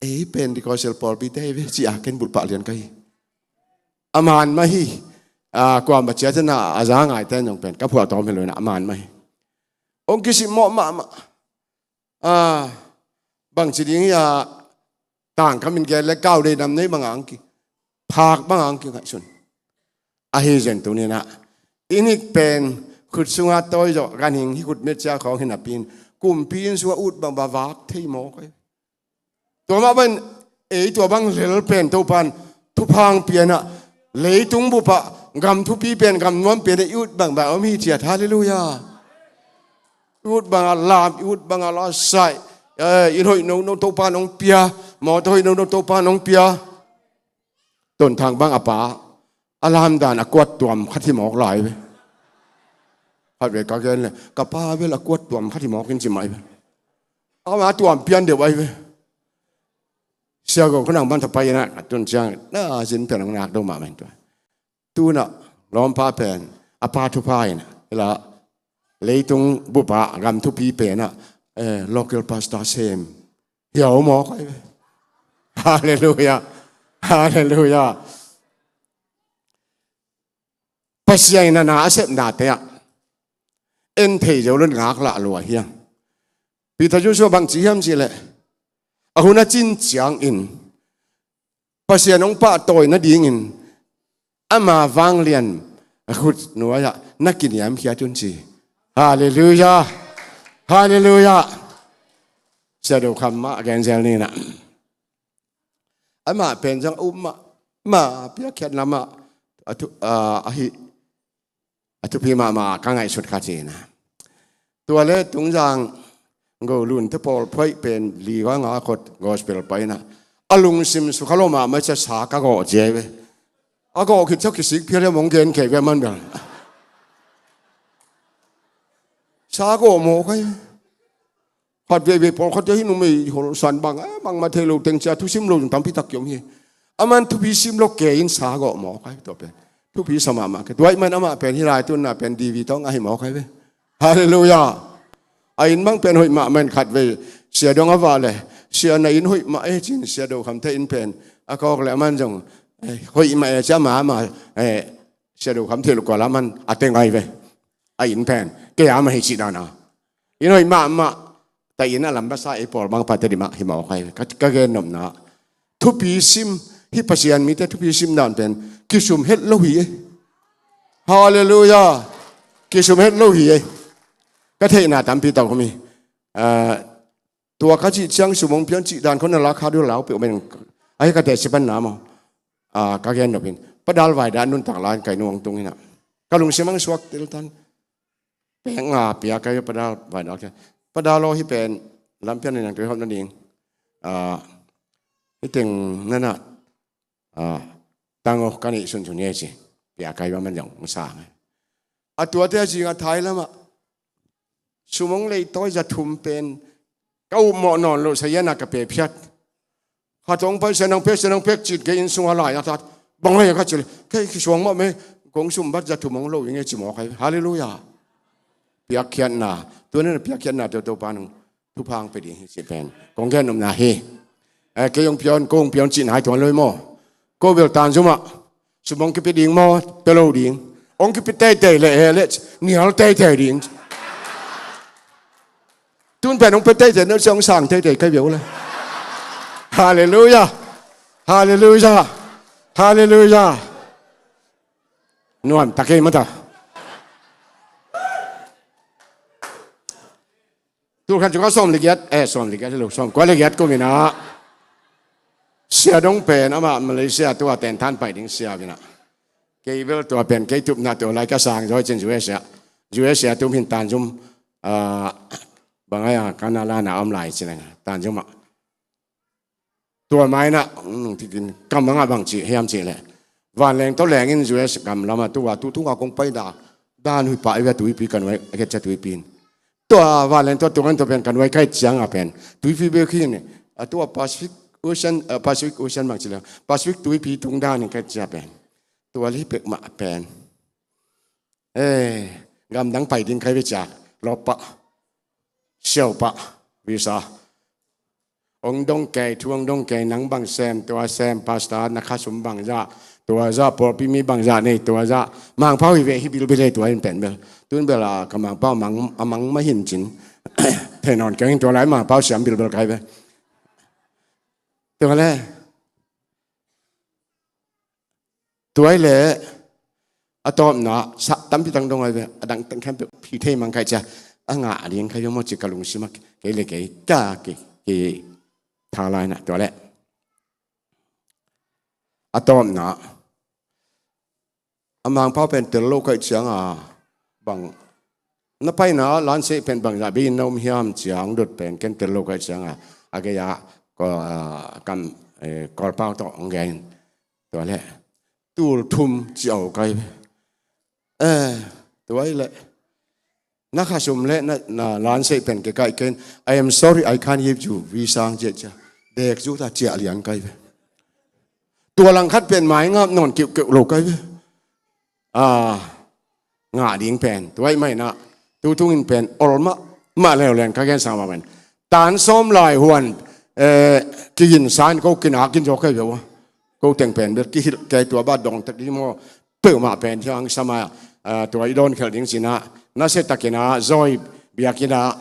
ei pen dikawsel pawlpite hi ve ci-a ken bulpah lian ka hi. A man mah hi. A, kuamah ciat in ah a za ngaite in zong pen ka phuahtawm hi lo in ah a man mah hi. Hong kisim mawh mahmah. A, bangci ding hi a, tangkam in gen le kau dei nam nei bang a hong ki, phak bang a hong kingaihsun. Ahi zong tuni-in ah i hnik pen khut sunga tawi zawh ganhing hi khut met cia khawng hi napi-in kumpi inn sungah ut bangbang vak thei mawk ahi. Tua mah bangin ei tua bang lel pen Topa in thupha hong pia in ah leitung bup ah gam thupi pen, gam nuam pen ah i ut bangbang om hi ciat. Halleluia. I ut bang a lam, i ut bang a la sai, eh, inn hoih nono Topa in hong pia, mawtaw hoih nono Topa in hong pia. Tonthang bang a pa a lamdan a kuat tuam khat hi mawk lai ve. Khat ve ka gen le ka pa bel a kuat tuam khat hi mawk in ci mai ve. Ama tuam pian deuh ahi ve. Sia Go khunang bang tha pai in ah a tun ciang na zin pen hong nak do mahmah in tua. Tu-in ah lawmpa pen a pa thupha in ah, hi la, leitung bup ah gam thupi pen ah, eh, local pastor sem hi a om mawk ahi ve. Halleluia. Halleluia. Pasian in a na a sepnate ah en thei zo lo in ngaklah lua hi hang. Peter Joshua bangci hiam cih leh a hun a cin ciangin Pasian hong pahtawi nadingin ama vanglian a khut nuai-ah na kiniamkhiat un ci. Halleluia. Halleluia. Sia Do Kham mah a genzel ni in ah, amah pen zong a um mah, mah piakkhiatna mah a thu, a, ahi, a thupi mahmah ka ngaihsut kha ci-in ah. Tua le Tungzang Go Lun te pawl phuaih pen li va nga khot gospel pai in ah, a lungsim sukha lo mahmah cia sa ka gawh cia ve. A gawh khit ciang kisik phial hiam hong gen kei ve man bel. Sa gawh mawk ahi. Khat veivei pawlkhatte hi numei holsan bang, eh, bangmah thei lo teng cia thusim lo zong tampi tak kiom hi. Aman thupi sim lo kei in sa gawh mawk ahi tua pen. Thupi sa mahmah kei. Tua ahih man amah pen hih lai tunna pen D V tawh ahi mawk ahi ve. Halleluia. A inn bang pen hoih mahmah in khat vei Sia Dong a vah le, Sia na inn hoih mah e ci-in Sia Do Kham te inn pen a kawk le aman zong, eh, hoih mah e ci-a ama, ama, eh, Sia Do Kham te lukua la aman a teng ahi ve. A inn pen kei a mah hi cih dan a. Inn hoih mahmah ta inn a lam basa ei pawl bang pate dimah hi mawk ahi ve. Ka, ka gen nopna thupi sim, hih Pasian mite thupi sim dan pen kisum het lo hi e. Halleluiah. Kisum het lo hi ei. Ka theihna tampi tak om hi. Ah, tua ka cih ciang sum hong pia un cih dan khawng na la kha dua lau peuh men. Ahi ka teh sipan na maw. Ah, ka gen nop in. Pa Dal Vai Dal nuntak la in kai nung hong tung in ah. Ka lungsim hong suak tel tan. Pek nga pia kai Pa Dal Vai Dal kia. Pa Dal aw, hih pen lampian in nang tui hawm na ding. Ah, hih teng na na. Ah, tang aw, ka neih sunsun hi ci. Pia kai va man zong hong sang. A tuate a zing a thai lamah sum hong leitawi za thum pen ka upmawh nawn loh sa hian a ka pe phiat. Khat hong pai sia nang pek sia nang pek cit kei inn sungah lai a tat. Bang hei a ka cil. Kei kisuang mah me. Kong sum bat za thum hong lo i nge ci mawk hei. Halleluiah. Piakkhiatna. Tuan in piakkhiatna teu Topa nang thupha hong pia ding hi cih pen kong gen nopna hi. Eh, kei hong pia un, ko hong pia un cihna hi tuan lo hi maw. Ko bel Tanzum ah sum hong kipia ding maw, pia lo ding. Hong kipia teitei leh he leh nial teitei ding. Tun pen hong pia teitei, no sia hong sang teitei kai bia uh le. Halleluiah. Halleluiah. Halleluiah. Nuam ta kei mata. Tulkhat cuka sawm le giat, eh, sawm le giat hi lo, sawm kua le giat kum in ah. Sia dong pen amah Malaysia tua tenthan pai ding sia uh in ah. Kei bel tua pen kei tupna tua lai ka sang zaw cin U S A. U S A tum hin Tanzum, ah, bang ai a Canada na om lai cin a Tanzum ah. Tua mai na, mm, tikin kam bang a bang ci hiam ci le. Vanleng tawh lengin U S gam lam a tua tu tunga kong pai da. Dan hui pa i ve tuipi kan vai a khet cia tuipi in. Tua vanleng tawh tungan tawh pen kan vai kai ciang a pen. Tuipi bek hi ni. A tua Pacific Ocean, eh, Pacific Ocean bang ci le. Pacific tuipi tung dan in kai cia pen. Tua li pek mah pen. Eh, gamdang pai ding kai ve ciak. Lop pah. Siau pah. Visa. Hong dong kei, thu hong dong kei, nang bang sem, tua sem, pastor, na khasum bang zah, tua zah, pawlpi mi bang zah nei, tua zah, Mangpau hi ve hi bilbil ei tua in pen bel. Tun bel a, ka Mangpau a mang, a mang mah hin cin. Thei nawn keng hin tua lai Mangpau siam bilbil kai ve. Tua le. Tua hi leh a tawpna sa tampi tang dong ai ve, a dang tang khempeuh phi thei mang kai cia, a ngah ding kai ve maw ci ka lungsim a kei le kei ka ki, ki tha lai na tua leh. A tawpna a Mangpau pen tel lo kai ciang a bang na paina lansei pen bang zah bei in na um hiam ciang dot pen ken tel lo kai ciang a, a gei a ko, a, kam, eh, Kawlpau tawh hong gen. Tua leh tul thum ci au kai. Eh, tua hi leh na khasum le na, na lansei pen ke kai ken. I am sorry, I can't give you visa ang cia cia. Dek zu ta cia lian kai ve. Tua langkhat pen mai ngap nawn kiuh kiuh lo kai ve. A, ngah ding pen tua hi mai na, tu tungin pen ol mah mah leuleu in ka gen sa mah pen. Tan sawm lai huan, eh, kigin sa in ko kinak in zaw kai ve ua. Ko teng pen bel kihilh kei tua ba dong tak ding maw. Peuhmah pen thiang sama, eh, tua i dawn khelh ding cina. Na se takin a zawi biakina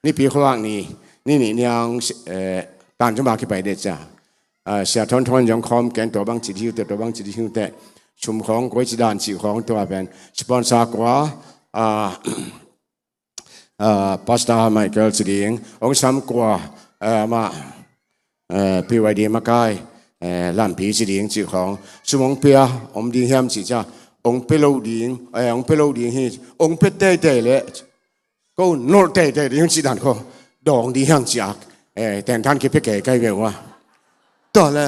nipi khuak ni, ni ni niang, eh, tan cuma kipai de cia. Ah, sia thon thon zong khawm ken tua bang ci diu te, tua bang ci diu te. Sum khawng koi ci dan ci khawng tua pen. Sponsor kua, ah, ah, Pastor Michael ci ding. Ong sam kua, ah, ma, eh, P Y D makai, eh, lampi ci ding ci khawng. Sum ong pia, om ding hiam ci cia. Ong pe lo ding, eh, ong pe lo ding hi. Ong pe teitei le. Ko nolh teitei ding ci dan ko dawng ding hiang ciak. Eh, tenthan kipia kei kai ve ua. Tua le,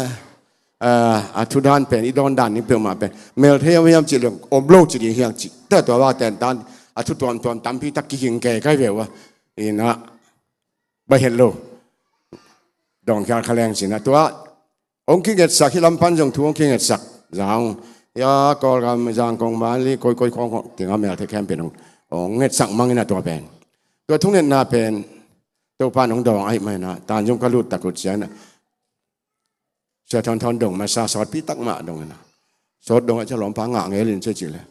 eh, a thu dan pen, i dawn dan ding peuhmah pen. Mel thei hiam hiam ci leng, om lo ci ding hiang ci. Tua tua va tenthan, a thu tuamtuam tampi tak kihing kei kai ve ua. Ina, ba het lo. Dawng khial kha leng cina. Tua, Hong kingetsak, hih lam pan zong thu hong kingetsak. Zang, ya, Kawlgam, Zangkong, Manli, koi, koi, khong, khong, tinga mel thei khempeuh hong, hong ngetsak mangin a tua pen. Tua thungetna pen, Topa nong dawng ahih manin a, tan zong ka lut tak uh ciang a. Sia thon thon dong masa sawtpi tak mah dong in a. Sawt dong a cia lawmpa ngah ngel in cia ci le.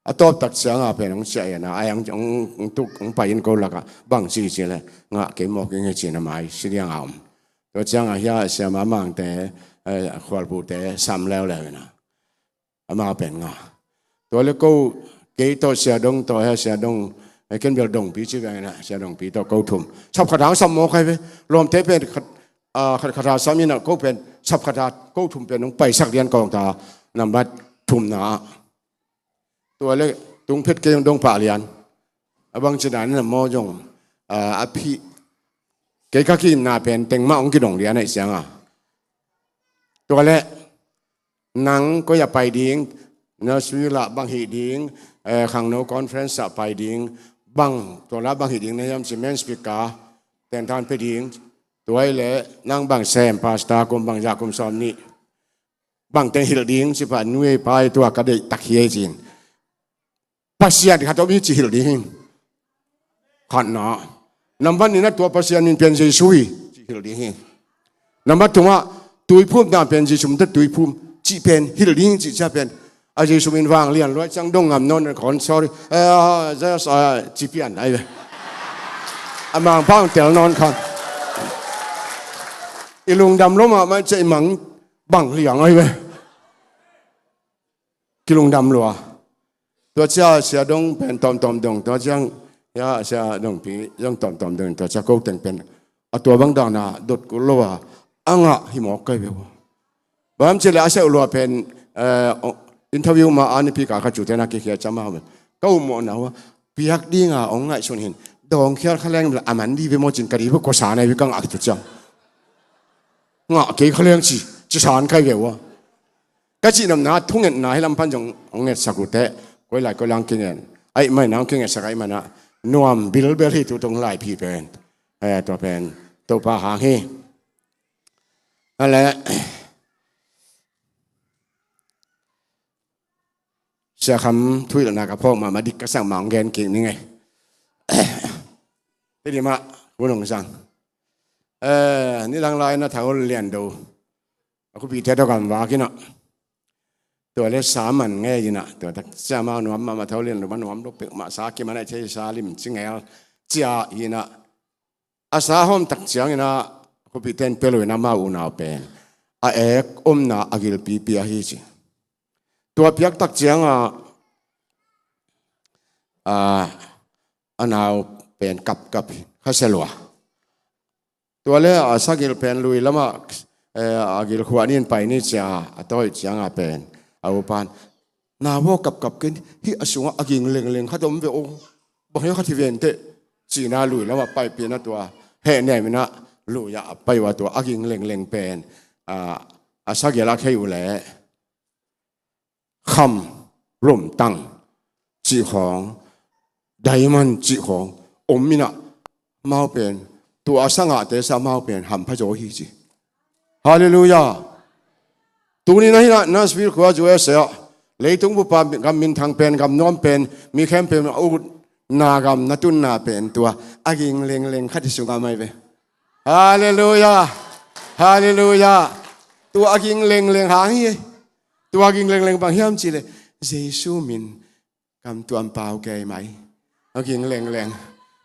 A tawp tak ciang a pen hong ciah in a, ai hong, hong, hong tuk, hong pai in ko lak a, bang ci ci le, ngah kei mawk ing e ci na mai, si diang a om. Tua ciang a hia siama mangte, eh, khualpute, sam leuleu in a. Ama pen ngah. Tua le ko, kei tawh Sia Dong tawh, he Sia Dong, he ken bel Dongpi ci veng inah, Sia Dongpi tawh ko thum. Sap khat hang sam mawk ai ve. Lawmte pen khat, ah, khat khat hang sam inah, ko pen sap khat hang ko thum pen hong paisak lian kawng ta, nambat thumna ah. Tua le tung phet kei hong dong pah lian. A bang ci dan inah maw zong, ah, a phih. Kei ka kiimna pen teng mah hong kidong lian ahih ciangah. Tua le nang koi ah pai ding, Nashville ah bang hih ding, eh, khangno conference ah pai ding, bang, tua la bang hih ding na hiam ci, main speaker, tentan pe ding, tua hi le nang bang sem, pastor kum bang za, kum sawm nih, bang teng hilh ding ci pah, nuai pai tua ka deih tak hi ei cin. Pasian khat om hi ci hilh ding hi. Khatna. Nambat nihna tua Pasian min pen Jesu hi ci hilh ding hi. Nambat thumna, tuiphumna pen Jesu min tawh tuiphum cih pen hilh ding hi cih cia pen. A Jesu min vang lian lua ciang dong ngam nawn khawn, sorry. Eh, just, eh, ci pian ai ve. A mangpang tel nawn khan. I lungdam lo mahmah ciang i mang bang liang ai ve. Kilungdam lua. Tua cia Sia Dong pen tawmtawm dong, tua ciang, ya, Sia Dongpi zong tawmtawm dong, tua cia ko teng pen a tua bang dana dot kul lo a, a ngah hi mawk kai ve ua. Bang ci le a seuh lua pen, eh, interview ma a nipi ka ka cute na kikhia cam a, ka um mawh na ua, piak dinga ong ngaihsun hin, dawng khial kha leng a man di ve maw cin ka di ve kua sa na hi ve ka ngah hi tua ciang. Ngah kei kha leng ci, ci san kai ve ua. Ka cihnopna, thungetna hi lam pan zong hong ngetsak uh teh, koi lai koi lang kingen. Ahih manin hong kingetsak ahih manin nuam bilbel hi tu tung laiphi pen. Eh, tua pen, Topa hang hi. A le, Sia Kham thuhilhna ka phawk mahmah dik ka sak mah hong gen kik ning ei. Hih dim ah, hun hong sang. Eh, nidang lai na Thang Ol Lian Do. A khupite tawh kan vak inah. Tua le sa man ngei inah. Tua tak cia amau nuam mahmah, Thang Ol Lian Do mah nuam lo pek mah, sa kiman a thei, sa lim ci ngel cia inah. A sa hawm tak ciang inah, khupite in pia lo inah amau unau pen a ek omna a gilpipi ahi ci. Tua piak tak ciangah, a, a nau pen kapkap hi, khasia lua. Tua le a sagil pen lui lamah, eh, a gil khuah ni in pai ni cia, a tawi ciangah pen a upan, "Nau aw, kapkap kei in, hih a sungah a ging lengleng khat om ve aw. Bang hiam khat hi ven teh," ci-inah lui lamah paipih inah tua hehnem inah lui-ah a pai uh a, tua a ging lengleng pen, a, a sagil a khei uh leh kham, lumtang cih khawng, diamond cih khawng om inah, amau pen, tua a sangahte sa amau pen hampha zaw hi ci. Halleluiah. Tuni-in ahi inah Nashville khua U S A ah, leitung bup a gam minthang pen, gam nuam pen, mi khempeuh in a utna gam na tunna pen tua a ging lengleng khat hi sungah mai ve. Halleluiah. Halleluiah. Tua a ging lengleng hang hi. Tua ging lengleng bang hiam cih leh Jesu min kam tuam pau kei mai. A ging lengleng.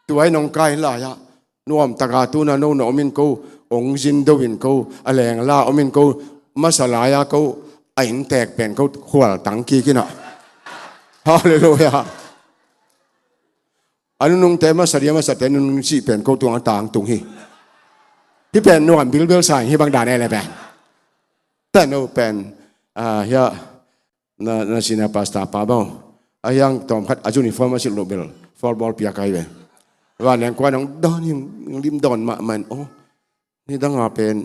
Tua i nong kai lai-ah nuam taka tuna no na om in ko, ong zin do in ko, a lengla om in ko, masa lai-a ko, a inntek pen ko khual tang kik inah. Halleluiah. A nunungte masa dia, masate nunung cih pen ko tuang a tangtung hi. Hih pen nuam bilbel sa ing, hih bang dan e le pen. Tua no pen, ah, hiah, na, na sina pastor pa bang. A hiang tawm khat a uniform a silh loh bel foul ball piak ai ve. Vanleng kua nong dawn hing lim dawn mahmah in, oh, nidang a pen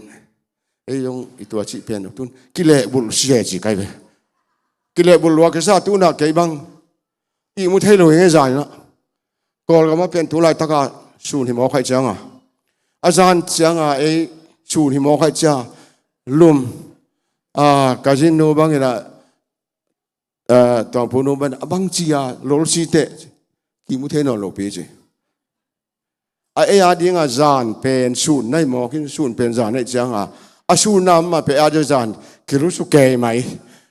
ei zong i tua cih pen tun kilehbulh sia ci kai ve. Kilehbulh lua kisa tuna kei bang ihmu thei lo hi nge zan inah. Kawlgam ah pen tu laitaka sun hi mawk ahih cianga, a zan cianga ei sun hi mawk ahih cia lum, a, ka zin nu bang inah, a, tuangpu nu bang inah, a bang cia lolsi teh kimu thei nawn lo pi ci. A ei a dinga zan pen sun na hi mawk in, sun pen zan ahih cianga a sunna mah pen a dia zan kilusu kei mai.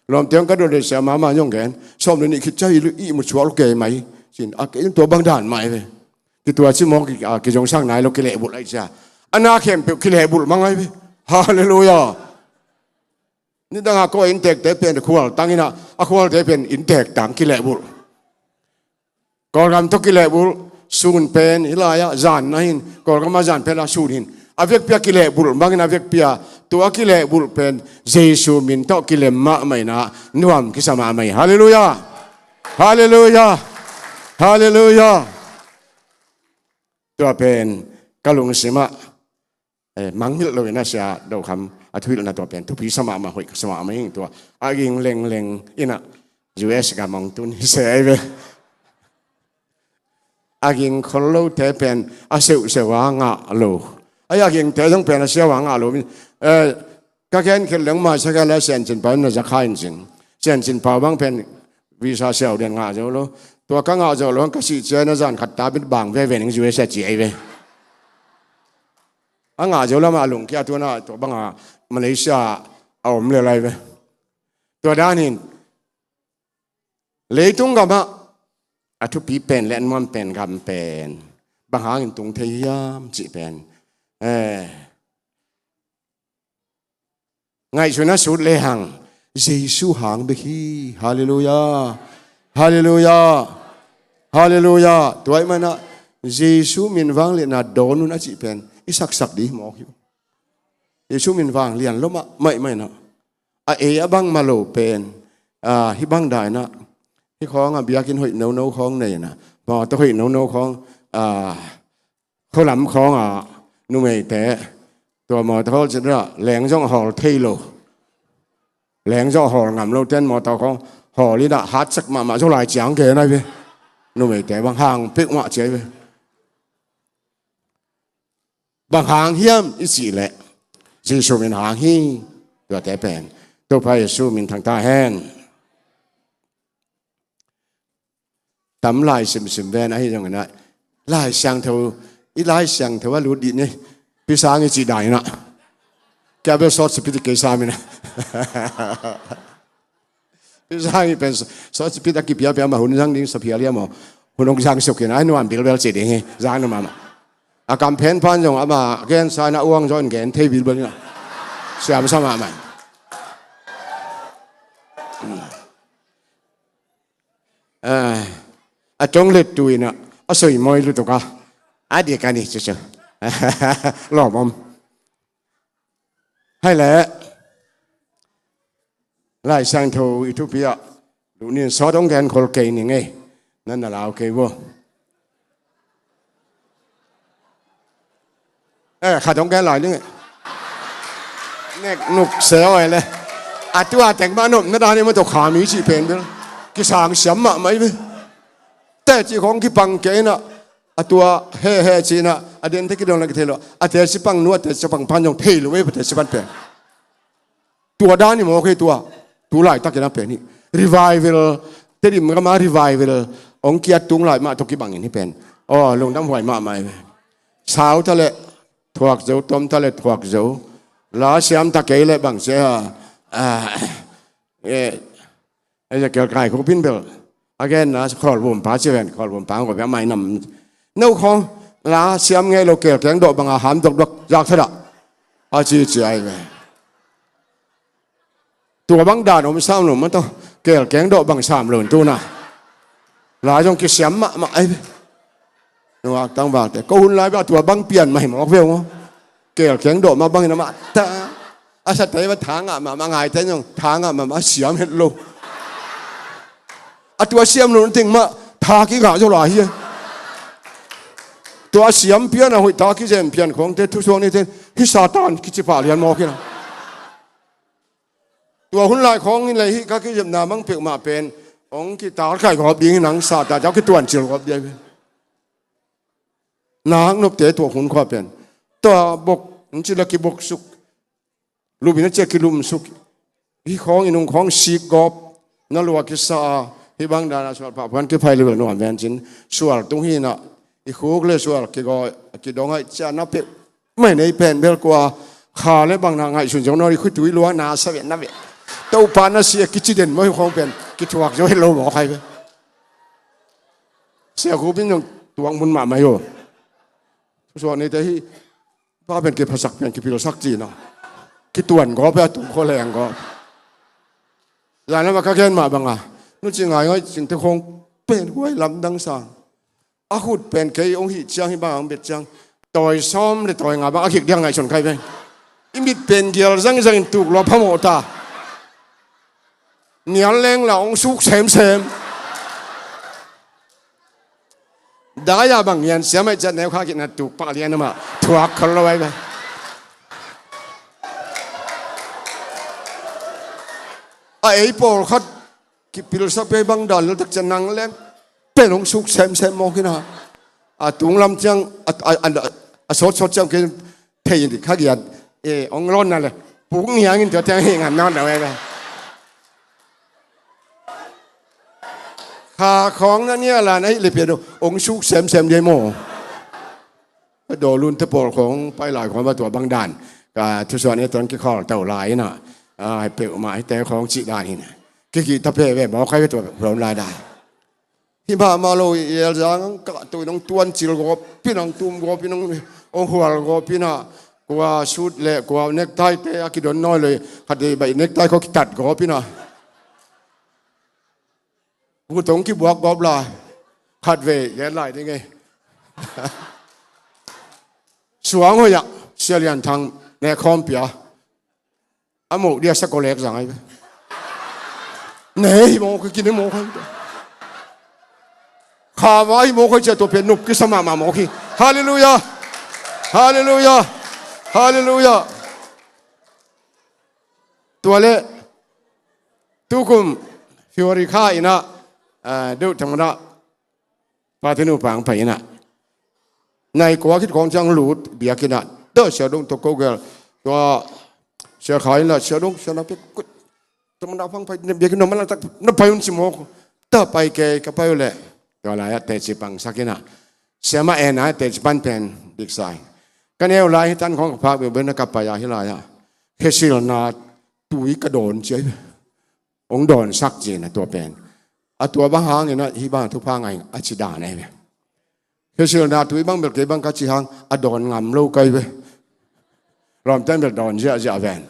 Lawmte hong ka dot leh sia mama hong gen, sawm le nih khit cia i ihmu suak lo kei mai. Cin a kei in tua bang dan mah hi ve. Kitua ci mawk, a, kizongsak nai lo, kilehbulh ahih cia. A na khempeuh kilehbulh mang ai ve. Halleluiah. Nidangah kua inntekte pen khualtang inah, a khualte pen inntek tang kilehbulh. Kawlgam tawh kilehbulh, sun pen hih lai-ah zan na hin, Kawlgam ah zan pen a sun hin. A vekpi a kilehbulh bangin a vekpi a, tua a kilehbulh pen Jesu min tawh kilem mahmah inah nuam kisa mahmah hi. Halleluiah. Halleluiah. Halleluiah. Tua pen ka lungsimah, eh, mangngilh loin a Sia Dokham a thuhilhna tua pen thupi sa mahmah, hoih sa mahmah hi ing. Tua a ging lengleng inah U S gam hong tun hi se ai ve. A ging khol lote pen a seuhseuh a ngah lo. Ai, a gingte zong pen a siau a ngah lo. Eh, ka gen khel leng mai sa ka la Sian Cin Pau na za kha in cin. Sian Cin Pau bang pen visa siau den ngah zo lo. Tua ka ngah zo lo hang ka sih ciang a zan khat ta bit bang veve ning U S a ci ai ve. A ngah zo lam a lungkia tu na tua banga Malaysia a om le lai ve. Tua dan hin leitung gamah a thupi pen le a nuam pen gam pen bang hangin tung thei hiam cih pen, eh, ngaihsun a sut lehang Jesu hang bek hi. Halleluiah. Halleluiah. Halleluiah. Tua ahih manah Jesu min vangliatna dawn un a cih pen i saksak dih mawk hi. Jesu min vanglian lo mahmah inah a ei a bangmah lo pen, ah, hih bang dainah hih khawngah biakinn hoih nono khawng nei inah, mawtaw hoih nono khawng, ah, khualam khawngah numeite tua mawtaw hawl cin ra leng zong hawl thei lo. Leng zong hawl ngam lo ten mawtaw khawng hawl inah hatsak mahmah zo lai ciang gen ai ve. Numeite bang hang peuhmah ci ai ve. Bang hang hiam i cih leh Jesu min hang hi. Tuate pen Topa Jesu min thang ta hen. Tam lai simsim ven ahi zongin ah Lai Siangtho, i Lai Siangtho a lut dih ni. Pi Sang i cih dan inah kia bel sawt sipit i kei sam inah. Pi Sang i pen sawt sipit a kipiapia mah hun zang ding saphial ia maw. Hun hong zang suk inah ai nuam bilbel cih ding hi. Zang nuam mahmah. A kam phen pan zong ama gen sa inah uang zaw in gen thei bilbel inah. Siam sa mahmah. Ah, a tong lettu inah a soi mawi lutuk a, a dik a ni cucu. Lawm om. Hai leh Lai Siangtho i thupi ah duh nin sawt hong gen khol kei ning ei. Nan na lau kei vo. Eh, khat hong gen lai ning. Nek nuk se aw e le. A tua teng mah nop na dan i mah tawh kha mi cih pen bel kisang siam mahmah i ve. Teci khawng kipang kei inah a tua he he ci inah a den te kidong la kithei lo. A teci pang nu a teci pang pan zong thei lo e, a teci pan pen. Tua dan i mawk hi tua. Tu laitakin a pen hi. Revival, Tedim gama revival hong kiat tung lai mah tawh kibangin hi pen. Aw, lungdam huai mahmah hi. Sau ta leh thuak zo, tom ta leh thuak zo. La siam ta kei leh bang sia ha. Ah, eh, Ezekiel Kai Khuk Pin bel a genna Khawlvum pa ci ven, Khawlvum pa ngawh bia mai nam. No khawng la siam ngei lo, kelkeng dawh banga ham dokdok zak thadah a ci ci ai ve. Tua bang dan om sam lo mah tawh kelkeng dawh bang sam lo in tuna la zong kisiam mahmah ai ve. Nuak tangvalte ko hun lai bia tua bang pian mah hi mawk ve ung aw. Kelkeng dawh mah bangin amah ta a sa tei va tha ngah mahmah, ngai tei zong tha ngah mahmah, a siam het lo. A tua siam lo ting mah tha kingah zo lai hi. Tua a siam pian a hoih tha kizem pian khawngte thusuak nite hi Satan kici pah lian mawk hi na. Tua hun lai khawng in lei hih ka kizepna mang peuhmah pen hong kitalkhaih gawp ding hi nang, Satan tau kituancil gawp ding hi. Nak nopte tua hun khua pen tua bok in ci la kibok suk, lupin a cia kilum suk. Hih khawng i nung khawng sik gawp na lua kisa a, hih bang dana sual pahpuan kiphai lubel nuam ven cin sual tung hi na, i khuk le sual kigaw kidong aih cia na peuh mai nei pen bel kua kha le bang na ngaihsun zong nawn i khutui lua na sa ve na ve. Topa na si a kici den maw hi khawng pen kithuak zo het lo mawk hai ve. Sia Khuk Pin zong tuak mun mahmah hi aw. Thusuak neite hi pa pen kiphasak pen kipilsak ci na. Kituan gawp a tung khua leng gawp. Zan lam a ka gen mah banga, nu ci ngaingai cingte khawng pen huai lamdang sang. A khut pen kei hong hih ciang, hih bang hong bet ciang, tawi sawm le tawi nga bang a khik diang ngaihsun kai pen. I mit pen gial zangzang in tuk lua phamawh ta. Nial leng la hong suk semsem. Dai a bang ngian siam ai ciat neu kha kina tuk pak lian ama thuak khol lo ai ba. A ei pawlkhat kipilsak pei bang dan lo tak cian nang lem pen hong suk semsem mawk ina. A tung lam ciang a, a, a, a sawtsawt ciang kei thei in dik kha giat. E, hong lawn na le puk ngiang in tua ciang hi ngan nawn lo ai ba. Kha khawng na nia la na hih le pia do hong suk semsem dia maw. Dawlun te pawl khawng pai lai khawng va tua bang dan ka thusuan e tuan kikhawlto lai ina. A, peuhmah hite khawng cih dan ina. Kikihta pe ve mawk hai ve tua khawng lai dan. Hih mahmah lo i elzang ang kah tui nong tuan cil gawp pi nong tum gawp pi nong hong hual gawp pi na. Kua sut le kua nektai te a kidon nawi lo i khat dei baih nektai khawng kitat gawp pi na. Vutong kibuak gawp lai. Khat vei gen lai ding e. Suang hoih ah Sia Lian Thang ne khawm pia. A mawk dia sa kolek zang ai. Ne hi mawk hi kine mawk ai. Kha vai mawk ai cia tua pia nup kisa mahmah mawk hi. Halleluia. Halleluia. Halleluia. Tua le tukum February kha ina, ah, deuh thang ina pate nupa ang pai ina nai kua khit khawng ciang lut biak ina deuh sia dong tawh ko gel tua sia kha ina sia dong sia na pe kut tua mana phang pai biak ina mana tak na pai un si mawk ta pai kei ka pai uh leh tua lai ah teci pangsak ina siama en a teci pan pen dik sai ka neu lai hi tan khawng ka phak beuh beuh na ka pai a hi lai ah khesilna tui ka dawn ciai. Hong dawnsak cin a tua pen a tua bang hangin a hih bang thupha ngai a ci dan ahi ve. Khesilna tui bang bel kei bang ka ci hang a dawn ngam lo kai ve. Lawmten bel dawn ziahziah ven.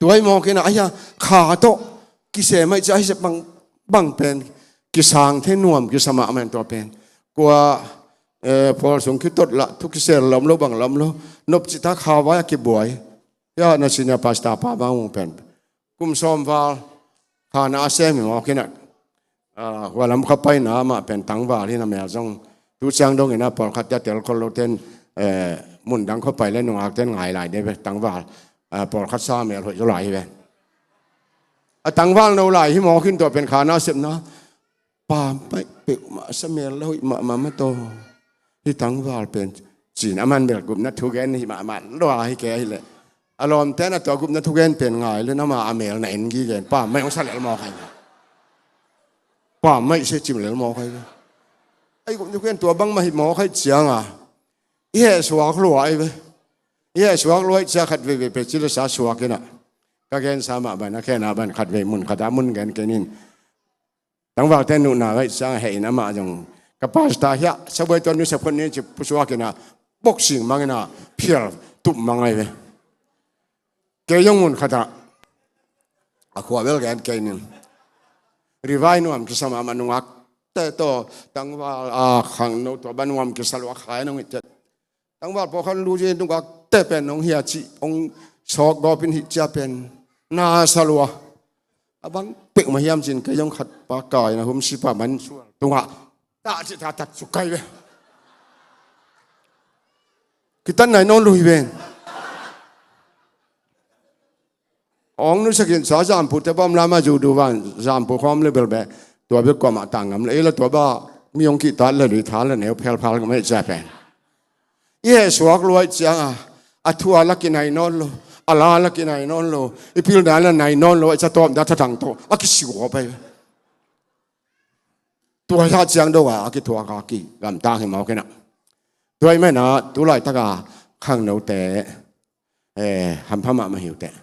Tua hi mawk ina ahi a kha tawh kisem ahi ci ahi bang bang pen kisang thei nuam kisa mahmah in tua pen kua eh, pawl sung kitot lah thu kisel lam lo bang lam lo nop cita kha vai a kibuai. Ya na senior pastor pa bang ung pen kum sawm val khana a sem hi mawk ina. Ah, hua lam kha paina mah pen tangval hi na mel zong tu ciang dong ina pawlkhat tia tel khol lo ten, eh, mun dang khaw pai le nungak ten ngai lai de ve tangval. Ah, pawlkhat sa mel hoih zo lai hi ve. A tangval no lai hi mawk in tua pen khana sepna pammaih peuhmah sa mel la hoih mahmah mah taw. Hih tangval pen cin a man bel gupna thugen hih mahmah lua hi kei ahileh a lawmten a tua gupna thugen pen ngai le nama a mel na en gigen pammaih hong sa lel mawk ahi. Pammaih se cim lel mawk ahi ve. Ei gupna thugen tua bangmah hih mawk ahi cianga i heh suak lua ahi ve. I heh suak lua ahi cia khat veivei pe ci le sa suak ina ka gensa mah ban a khen a ban khat vei mun khat a mun gen kenin tangvalte nuhna ngaih ciang a heh in amah zong ka pastor hiah sabuai tuan mi sepkhon ni ci pusuak ina boxing mang ina phial tup mang ahi ve. Kei zong mun khatah a khua bel gen kei ning rivai nuam kisam a manungak te tawh tangval a khangno tua ba nuam kisa lua khai nong it ciat. Tangval pawlkhat lu zia in tungkak te pen hong hia cih hong sawk gawpin hih cia pen na sa lua. A bang pek ma hiam cin kei zong khat pa kai na hum sipa man sual tungah tah cih tah tat suk kai ve. Kitan nai nawn lui ven. Ong nusakin sa zampute bawm lama zu duvan zampu khawm le belbe tua bek kuamah tang ngam le ei la tua ba mi ong kihtat le lui tha le neu phelphal ngam ei cia pen. I heh suak luai cianga a thua la kinai nawn lo a la la kinai nawn lo i pildan la nai nawn lo a cia tawm da thatang tawh a kisiu khuapai. Tua hia ciang do a a kithuak a ki gamtang hi mawk ina. Tua i mena tu laitaka khangnote eh, hampha mahmah hi uh teh.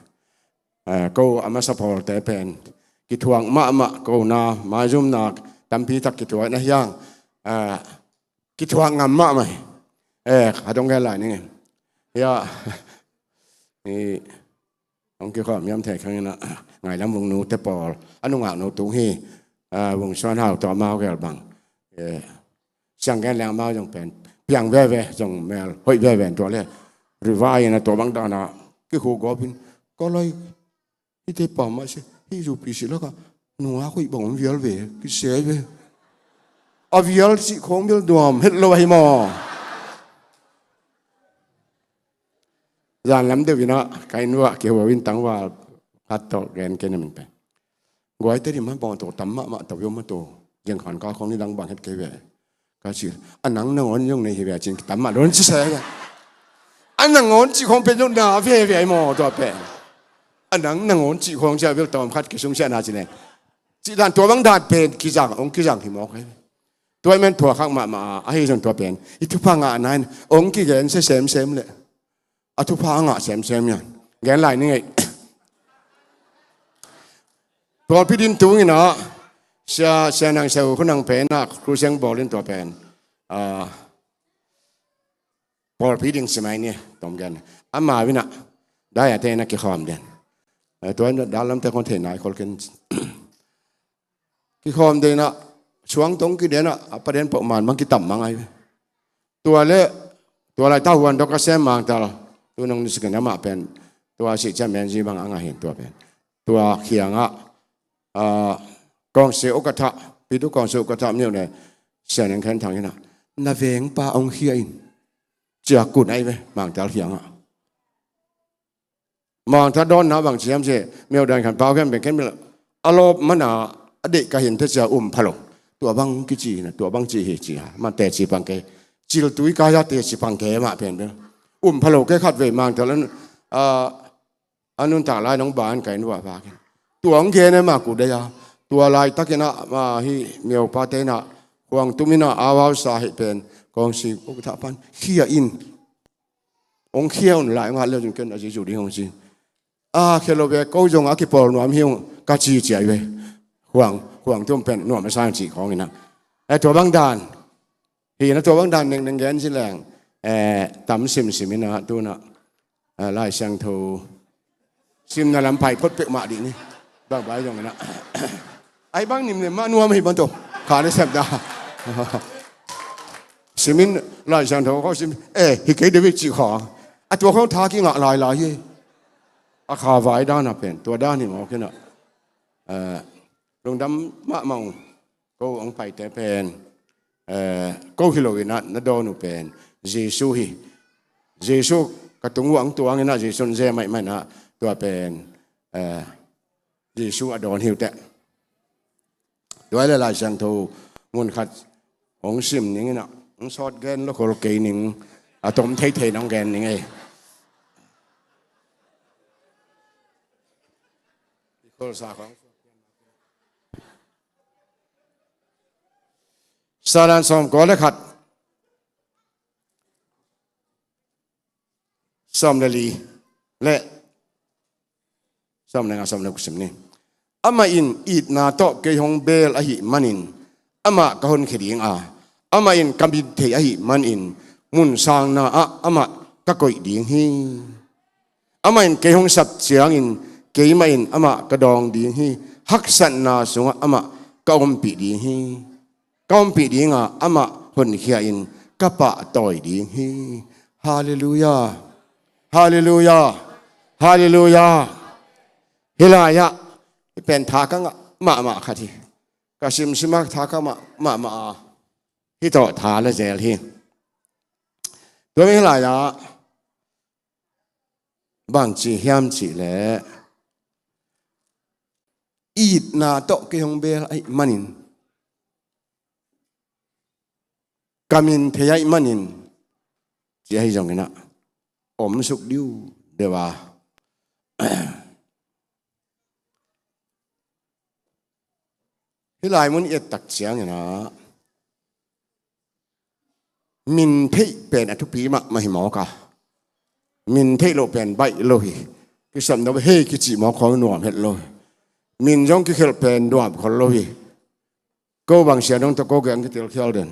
Eh, ko a masa pawlte pen kithuak mahmah ko na maizumna tampi tak kithuak na hiang eh, kithuak ngam mahmah hi. Eh, a dong gen lai ning e. Ya. I Hong kikhawm hiam thei khang in ah, ngailam vung nu te pawl, a nungak nu tung hi, ah, vung suan hau tawh amau gel bang. Eh, siang gen leng amau zong pen, piang veve, zong mel, hoih veve, tua le. Rivai in ah tua bang dan ah, kikhu gawp in, ka lai, hih te pa mah se, hih zu pi si lak ah, nungak hoih bang om vial ve, kisai ve. A vial cih khawng bel nuam het lo ahi maw. Zan lam deuh in ah, ka inn uah kihuau in tangval khat tawh gen kei na min pen. Guai te dim han bawng tawh tam mahmah tawh viau mah tawh. Zeng khan ka khawng ni dang bang het kei ve. Ka ci, a nang nangawn zong nei hi ve cin tam mah dawn ci sa ve. A nangawn cih khawng pen zong na veve ahi maw tua pen. A nang nangawn cih khawng cia vial tawm khat kisung cia na ci leng. Cih dan tua bang dan pen kizang, hong kizang hi mawk ahi ve. Tua i men thuakhak mahmah a, ahi zong tua pen i thupha ngahna in hong kigen se semsem le. A thupha a ngah semsem hian gen lai ni ngei. Pawlpi din tung in ah, sia, sia nang sia u khu nang pen ah, khu siang bawl in tua pen. Ah, pawlpi ding si mai ni, tom gen. Amau in ah, dai a te in ah kikhawm den. Eh, tua in ah, dalam te khawng thei nai khol ken. Kikhawm den ah, suang tong kiden ah, a pa den pawh man mang kitam mang ai. Tua le, tua lai ta huan dok a sem mangtal, tu nong ni sikin amah pen, tua si cia men zi bang a ngah hin tua pen. Tua khiang ah, ah, kawngsi ukatha, pitu kawngsi ukatha miau ne, sia neng khen thang in ah, na veng pa ong khia in, cia kun ai ve, mangtal khiang ah. Mangtha dawnna bang ciam ci, miau dan khan pau khen beng khen mil, a lawp mana a deih ka hin te cia um pha lo. Tua bang kici na, tua bang ci hi ci ha, ma teci pang ke. Cil tui ka ya teci pang ke mah pen bel. Um pha lo ke khat vei mangtha lan, a, a nuntak lai nong ban ka in ua pa khen. Tua ang gen e ma ku dei a. Tua laitakin ah, ma hi miau pa te na, huang tum in ah, au au sa hi pen. Kawngsi, kawngsi tha pan. Khia in. Ong khia un lai ngat le zun ken a zizu ding ong ci. A khia lo ve ko zong a kipawl nuam hi ong ka ci ciai ve. Huang, huang tum pen nuam a sang ci khawng in ah. Eh, tua bang dan. Hi na tua bang dan neng neng gen ci leng. Eh, tam sim sim in ah tu na. Eh, Lai Siangtho. Simna lam pai phot pek mah dih ni. Bang bai zong na. Ai bang nim nem mah nuam hi bang to. Kha ne sep da. Simin Lai Siangtho khawng sim. Eh, hi kei David cih kha. A tua khawng tha kingah lai lai hi. A kha vai dan a pen. Tua dan hi mawk hi na. Eh, lungdam mahmah ung. Ko ong paite pen, eh, ko hi lo in ah na dawn uh pen Jesu hi. Jesu ka tung uh ang tuang in ah Jesu in ze maimai in ah tua pen, eh, Jesu a dawn hi uh teh. Tua le Lai Siangtho mun khat ong sim ning in ah ong sawt gen lo khol kei ning a tom thei thei nong gen ning ei. Khol sa khong. Salan sawm kua le khat. Sawm le li. Le. Sawm le nga, sawm le kua sim ni. Amah in itna tawh kei hong bel ahih manin. Amah ka honkhia ding a. Amah in ka min thei ahih manin. Mun sangna ah amah ka koih ding hi. Amah in kei hong sap ciangin keimah in amah ka dawng ding hi. Haksatna sungah amah ka ompih ding hi. Ka ompih ding a amah honkhia in ka pahtawi ding hi. Halleluiah. Halleluiah. Halleluiah. Hih lai-ah i pen tha ka ngah mahmah khat hi. Ka simsim a tha ka ngah mahmah a. Hih tawh tha la zel hi. Tua mi hih lai-ah bang ci hiam cih leh itna tawh kei hong bel ahih manin, ka min thei ahih manin, ci ahi zongin ah om suk diu deuh a. Hih lai mun i et tak ciangin ah min theih pen a thupi mahmah hi mawk a, min theih loh pen baih lo hi. Kisam no hei kici mawk khawng nuam het lo hi. Min zong kikhelh pen nuam khol lo hi. Ko bang sia dong tawh ko geng kitel khial den.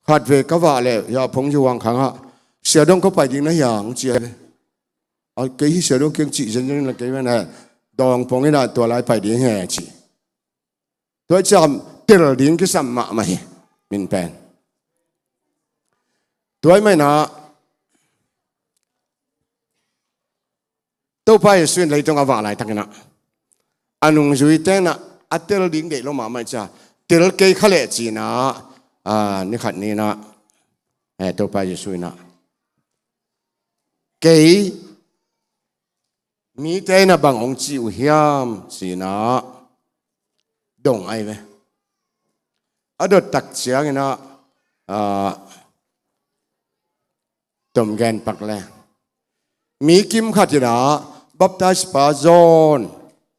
Khat ve ka vah leh ya phung zu wang khang ah sia dong ko pai ding na hiang ci a ve. A, kei hi sia dong kiang cih zenzen la kei ven he. Dawng pong ina tua lai pai ding he ci. Tua ciam tel ding kisam mahmah hi. Min pen. Tua i maina Topa Jesu in leitung a vak laitakin ah a nungzuite in ah a tel ding deih lo mahmah i cia tel kei kha leh cina, a, ni khat ni-in ah, eh, Topa Jesu in ah kei mite in ah bang hong ci uh hiam cina dong ai ve. A dot tak ciangin ah, a, tom gen pak le. Mi kim khat in ah baptize pa John,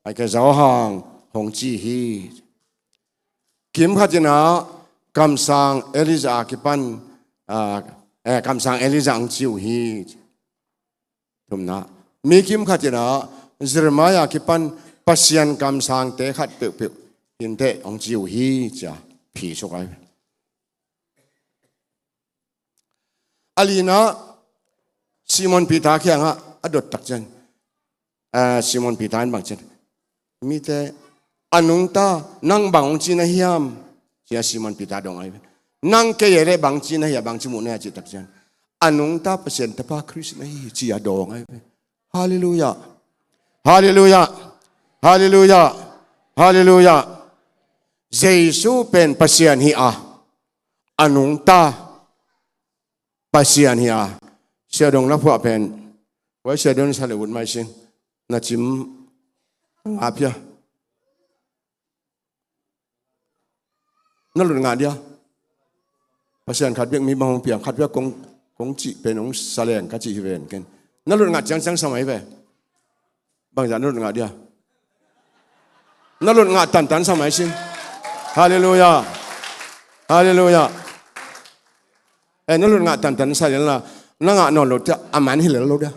ai ke Johan hong ci hi. Kim khat in ah kamsang Elijah a kipan, a, eh, kamsang Elijah hong ci uh hi. Thumna, mi kim khat in ah Jeremiah a kipan Pasian kamsangte khat peuhpeuh hinteh hong ci uh hi cia phi suk ai. A lina, Simon Peter kiangah a dot tak cian, a, Simon Peter in bang cian, mite a nungta nang bang hong ci na hiam cia Simon Peter dong ai ve. Nang kei e le bang ci na hia, bang ci muh na hia cih tak cian, a nungta Pasian Tapa Khrist na hi cia dong ai ve. Halleluiah. Halleluiah. Halleluiah. Halleluiah. Jesu pen Pasian hi a, a nungta Pasian hi a. Sia dong na phuah pen, wai sia dong sa le ut mai sing. Na cim nga pia. Na lut ngah dia. Pasian khat bek mi bang hong piang, khat bek kong, kong cih pen hong sa leng ka cih hi ven ken. Na lut ngah ciangciang sa mai ve. Bang zah na lut ngah dia. Na lut ngah tantan sa mai sin. Halleluiah. Halleluiah. Eh, na lut ngah tantan sa lel la. Na ngah nawn lo tia, a man hi lel lo dia.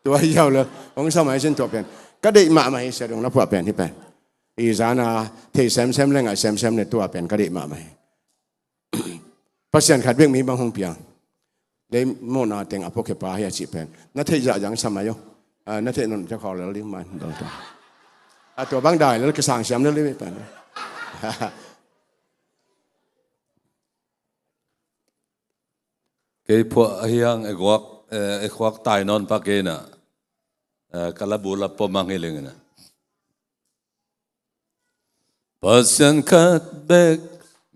Tua hi hiau lel. Hong sa mai sin tua pen. Ka deih mahmah hi sia dong na phuah pen hi pen. I zana thei semsem le ngah semsem le tua pen ka deih mahmah hi. Pasian khat bek mi bang hong piang. Lei mawhna teng a pawkhia pa hi a cih pen. Na theih zah zang sa mai aw. Ah, na theih nawn tia khawk lel ding man. A tua bang dai lel kisang siam lel ding pen. Kei phuah a hiang e guak, eh, e khuak tai nawn pak kei na. Eh, ka la bu la pom ang hi leng na. Pasian khat bek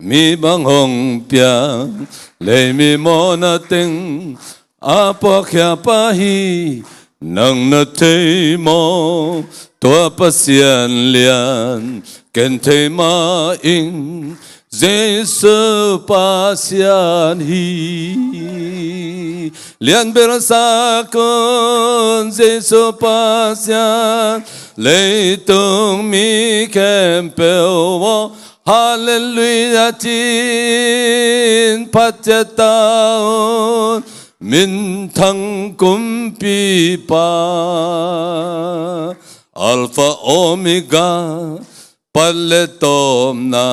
mi bang hong piang, lei mi mawhna teng a pawkhia pa hi, nang na thei maw? Tua Pasian lian ken thei mah ing, Jesu Pasian hi. Lianbel sak un Jesu Pasian, leitung mi khempeuh aw, Halleluiah ci-in phatciat ta un, minthang kumpipa, Alpha Omega, pat le tawpna,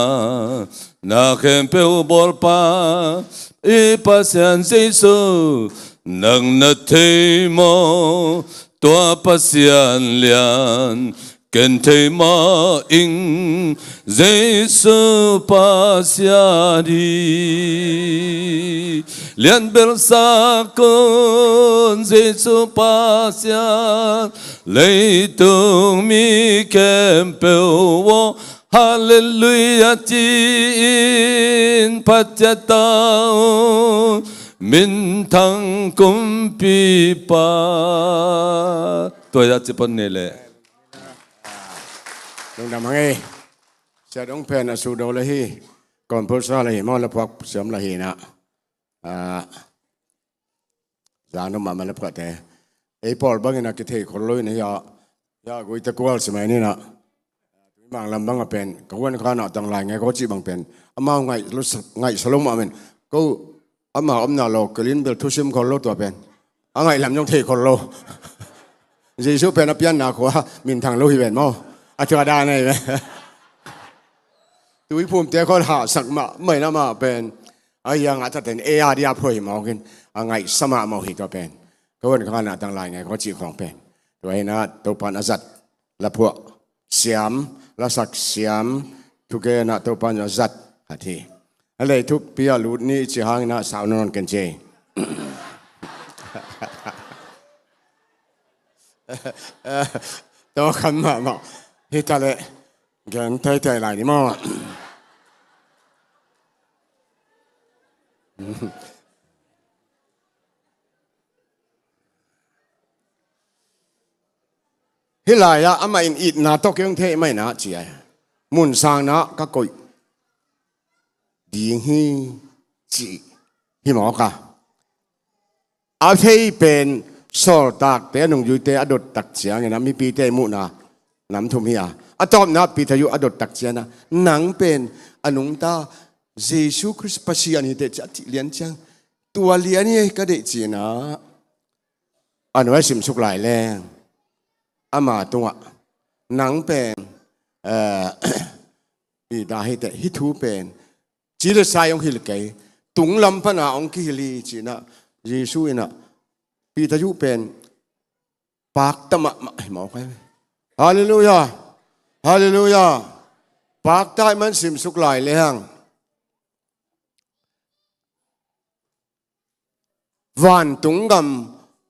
na khempeuh bawlpa, i Pasian Jesu, nang na thei maw? Tua Pasian lian ken thei mah ing, Jesu Pasian hi. Lianbel sak un Jesu Pasian, leitung mi khempeuh aw, Halleluiah ci-in phatciat ta un, minthang kumpipa. Tua hi a ci pan ni leh. Lungdam hang ei. Sia dong pen a su do la hi. Composer la hi maw, la phuak siam la hi na. Ah, zan om mahmah le phuahte. Ei pawl bangin a kithei khol lo in a hia, hia guite kual si mai ni na. Tui mang lam bang a pen ka huan kha na tang lai ngai ko cih bang pen amau ngaih lo sa, ngaih sa lo mah men. Ko amau omna lo kelin bel thusim khol lo tua pen. A ngaih lam zong thei khol lo. Jesu pen a pianna khua minthang lo hi ven maw? A tua dan ei ve. Tuiphumte khol hahsak mah mai na mah pen. A hiang a taten ei a dia phuai mawkin a ngaihsa mahmah uh hi tua pen. Ka hun khanah tanglai ngai kong cih khawng pen. Tua hinah Topan a zat laphuah siam, lasak siam, thugenah Topan a zat khat hi. A lei thupi a lut ni ci hanginah sau nawn ken ci. Tawkhan mahmah hi ta leh gen teitei lai ni maw? Hih lai-ah amah in itna tawh kei hong thei mah inah ci a, mun sangna ka koih ding hi ci hi mawk a. A thei pen sawltakte a nungzuite a dottak ciangin a mipite i muhna nam thum hi a. A tawpna Peter uh a dottak ciangin a nang pen a nungta Jesu Khrist Pasian hi teh ci a cih lian ciang tua lian hi ka deih cinah a nuai simsuk lai leng ama tungah nang pen eh, Peter hi teh hih thu pen ci le sai hong hilh kei, tunglam pana hong kihilh hi cinah Jesu inah Peter uh pen pakta mahmah hi mawk hi. Halleluiah. Halleluiah. Pakta hi man simsuk lai lehang vantung gam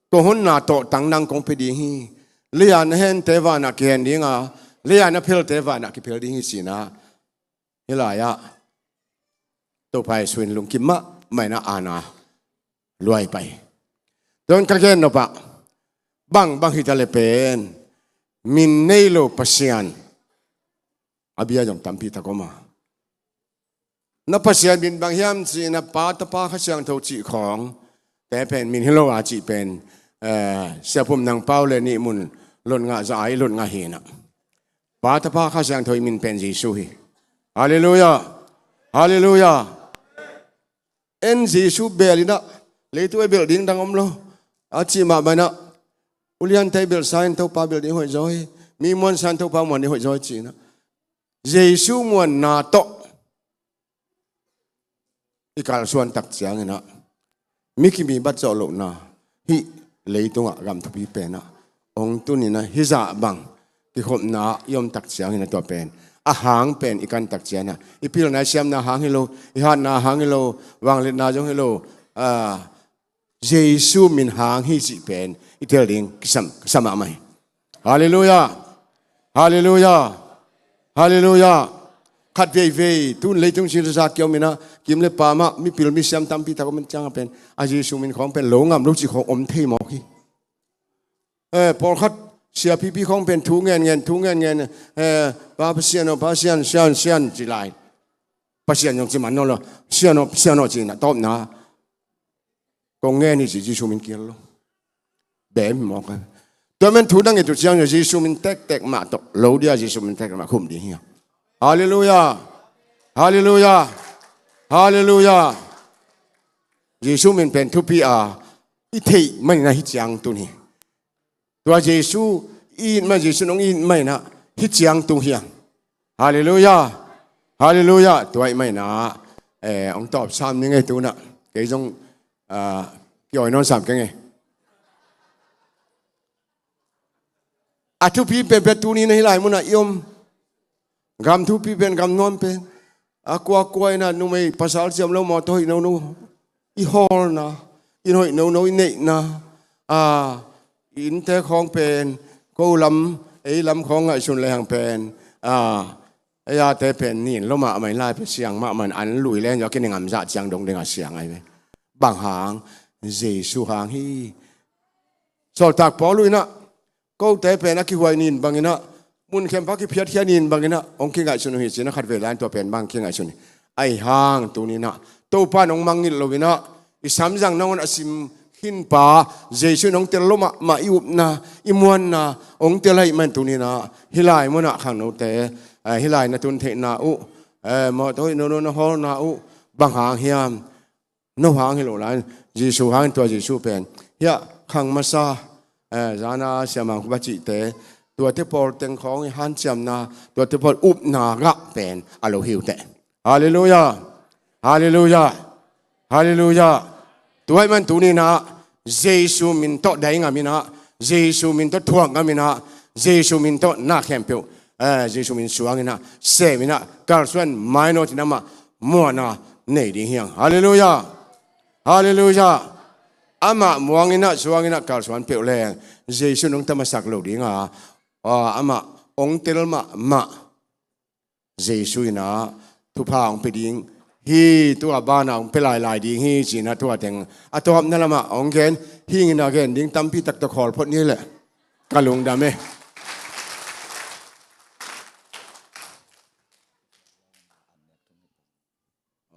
kong honna tawhtang nang kong pia ding hi. Leiah na hente vanah kihen dinga, leiah na phelte vanah kiphel ding hi cinah hih lai-ah Topa Jesu in lungkim mahmah inah ana luai pai. Tuan ka gen nopah bangbang hi ta le pen min nei lo Pasian a bia zong tampi tak om a. Na Pasian min bang hiam cinah Pa, Tapa, Kha Siangtho cih khawng te pen min hi lo a cih pen eh, Sia Pum Nang Pau le nih mun lot ngah za ai lot ngah hinah Pa, Tapa, Kha Siangtho i min pen Jesu hi. Halleluiah. Halleluiah. En Jesu bel inah leitu e bel ding dang om lo a cih mahmah inah uliante bel sa in Topa bel ding hoih zaw hi. Mi muan sa in Topa muan ding hoih zaw hi cinah Jesu muanna tawh i kalsuan tak cianginah mi kimi bat zawh lohna hih leitungah gam thupi penah hong tuninah hih zah bang kikhopna i om tak cianginah tua pen a hang pen i kan tak cianginah i pilna i siamna hang hi lo, i hatna hang hi lo, vangliatna zong hi lo, ah, Jesu min hang hi cih pen i tel ding kisam, kisam mahmah hi. Halleluiah. Halleluiah. Halleluiah. Khat veivei tun leitung cin sa kiom inah kim le pamah mipil misiam tampi tak om in ciangah pen a Jesu min khawng pen lo ngam lo cih khawng om thei mawk hi. Eh, pawlkhat siapipi khawng pen thu ngen ngen thu ngen ngen eh, Pa Pasian aw, Pasian, Sian, Sian ci lai. Pasian zong ci man nawn lo. Sian aw, Sian aw cinah tawpna kong ngen hi ci Jesu min kihel lo. Bem hi mawk a. Tua men thu dang i tu ciang Jesu min tektek mah tawh lo dia Jesu min tektek mah khum ding hi a. Halleluiah. Halleluiah. Halleluiah. Jesu min pen thupi a i theih maninah hih ciang tun hi. Tua Jesu i it mah, Jesu nong i it maninah hih ciang tung hiang. Halleluiah. Halleluiah. Tua i it maninah eh, hong tawp sam ni ngei tunah kei zong ah, kiawi nawn sam kei ngei. A thupi penpen tuni na hih lai munah i om. Gam thupi pen gam nuam pen a kuakua inah numei pasal ciam lo mawtaw hoih nono i hawlna, inn hoih nono i neihna, a innte khawng pen ko lam ei lam khawng ngaihsun lehang pen a ei ate pen nin lo mahmah in lai pen siang mahmah in an lui leng zaw kini ngamzah ciang dong dingah siang ai ve. Bang hang? Jesu hang hi. Sawltak Paul uh inah kote pen a kihuai nin banginah mun khempeuh a kiphiatkhia nin banginah hong kingaihsun uh hi cinah khat vei lai-in tua pen bang kingaihsun hi. Ahi hang tuninah Topa in hong mangngilh loinah i samzang nangawn a sim khinpa Jesu in hong tel lo mahmah i upna i muanna hong tel ahih man tuninah hih lai munah khangnote eh, hih lai na tun theihna uh eh, mawtaw hoih nono na hawlna uh bang hang hiam? No hang hi lo lai, Jesu hangin tua Jesu pen hiah khang masa eh, zana siamang khuba cihte tuate pawl teng khawng i hanciamna tuate pawl upna gah pen a lo hi uh teh. Halleluiah. Halleluiah. Halleluiah. Tua ahih man tuni-in ah Jesu min tawh dai ngam in ah, Jesu min tawh thuak ngam in ah, Jesu min tawh na khempeuh, eh, Jesu min suang in ah, sem in ah, kalsuan mainawt in amah muanna nei ding hi hang. Halleluiah. Halleluiah. Amah muang in ah, suang in ah, kalsuan peuh leng Jesu in hong tamasak lo ding a, ah, amah hong tel mahmah Jesu in ah thupha hong pia ding hi. Tua banah hong pia lailai ding hi ci-in ah tua teng a tawpna lamah hong gen. Hih in ah gen ding tampi tak tawh khawl phot ni leh ka lungdam e.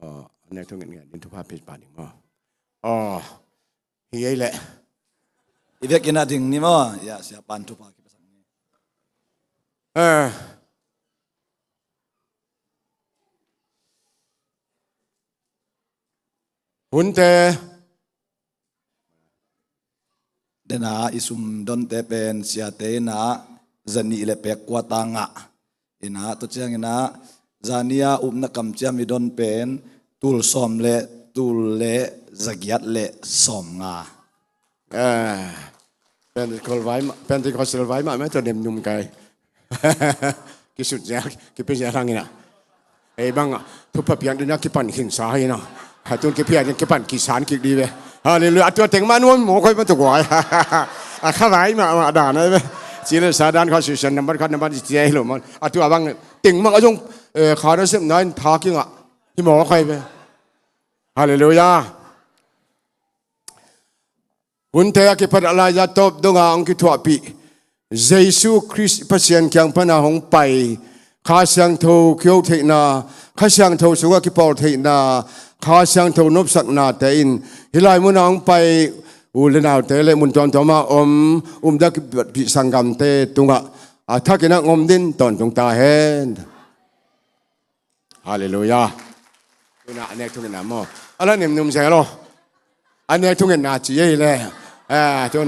Aw, a nek thunget ngen ding thupha pia pah ding maw? Aw, hi ei leh. I vekin a ding ni maw? Ya, siapa'n thupha kipia sak ni. Eh. Hunte. Dena i sum donte pen siate in ah zanih le pek kua ta ngah. In ah, tua ciangin ah, zani-a upna kamciam i don pen tul sawm le tul le zagiat le sawmnga. Eh, Pentecostal vai mah, Pentecostal vai mah, mah tua nemnum kai. Kisut ziak, kipia ziak hang in ah. Ei bang ah, thupha piak ding ah kipan khinsa hi in ah. Hatun kipia ding kipan kisan kik ding ve. Halleluiah. A tua teng mah nuam mawk hoih mah tua guai. A kha vai mah, mah dan ai ve. Ci le sa dan kha, session number khat number ci ai lo mah. A tua bang teng mah a zong, eh, kha da sep nai tha kingah hi mawk hoih ve. Halleluiah. Hunte a kipat a lai-a tawp dongah hong kithuahpih Jesu Khrist Pasian kiang pana hong pai, Kha Siangtho kiho theihna, Kha Siangtho sungah kipawl theihna, Kha Siangtho nopsaknate in hih lai munah hong pai u le naute le mun tuamtuamah om, umda kipatpih sanggamte tungah a thakin a ngom ding tawntung ta hen. Halleluiah. Tuna a nek thungetna maw? A la nemnum zel aw. A nek thungetna ci ei le. Eh, tuna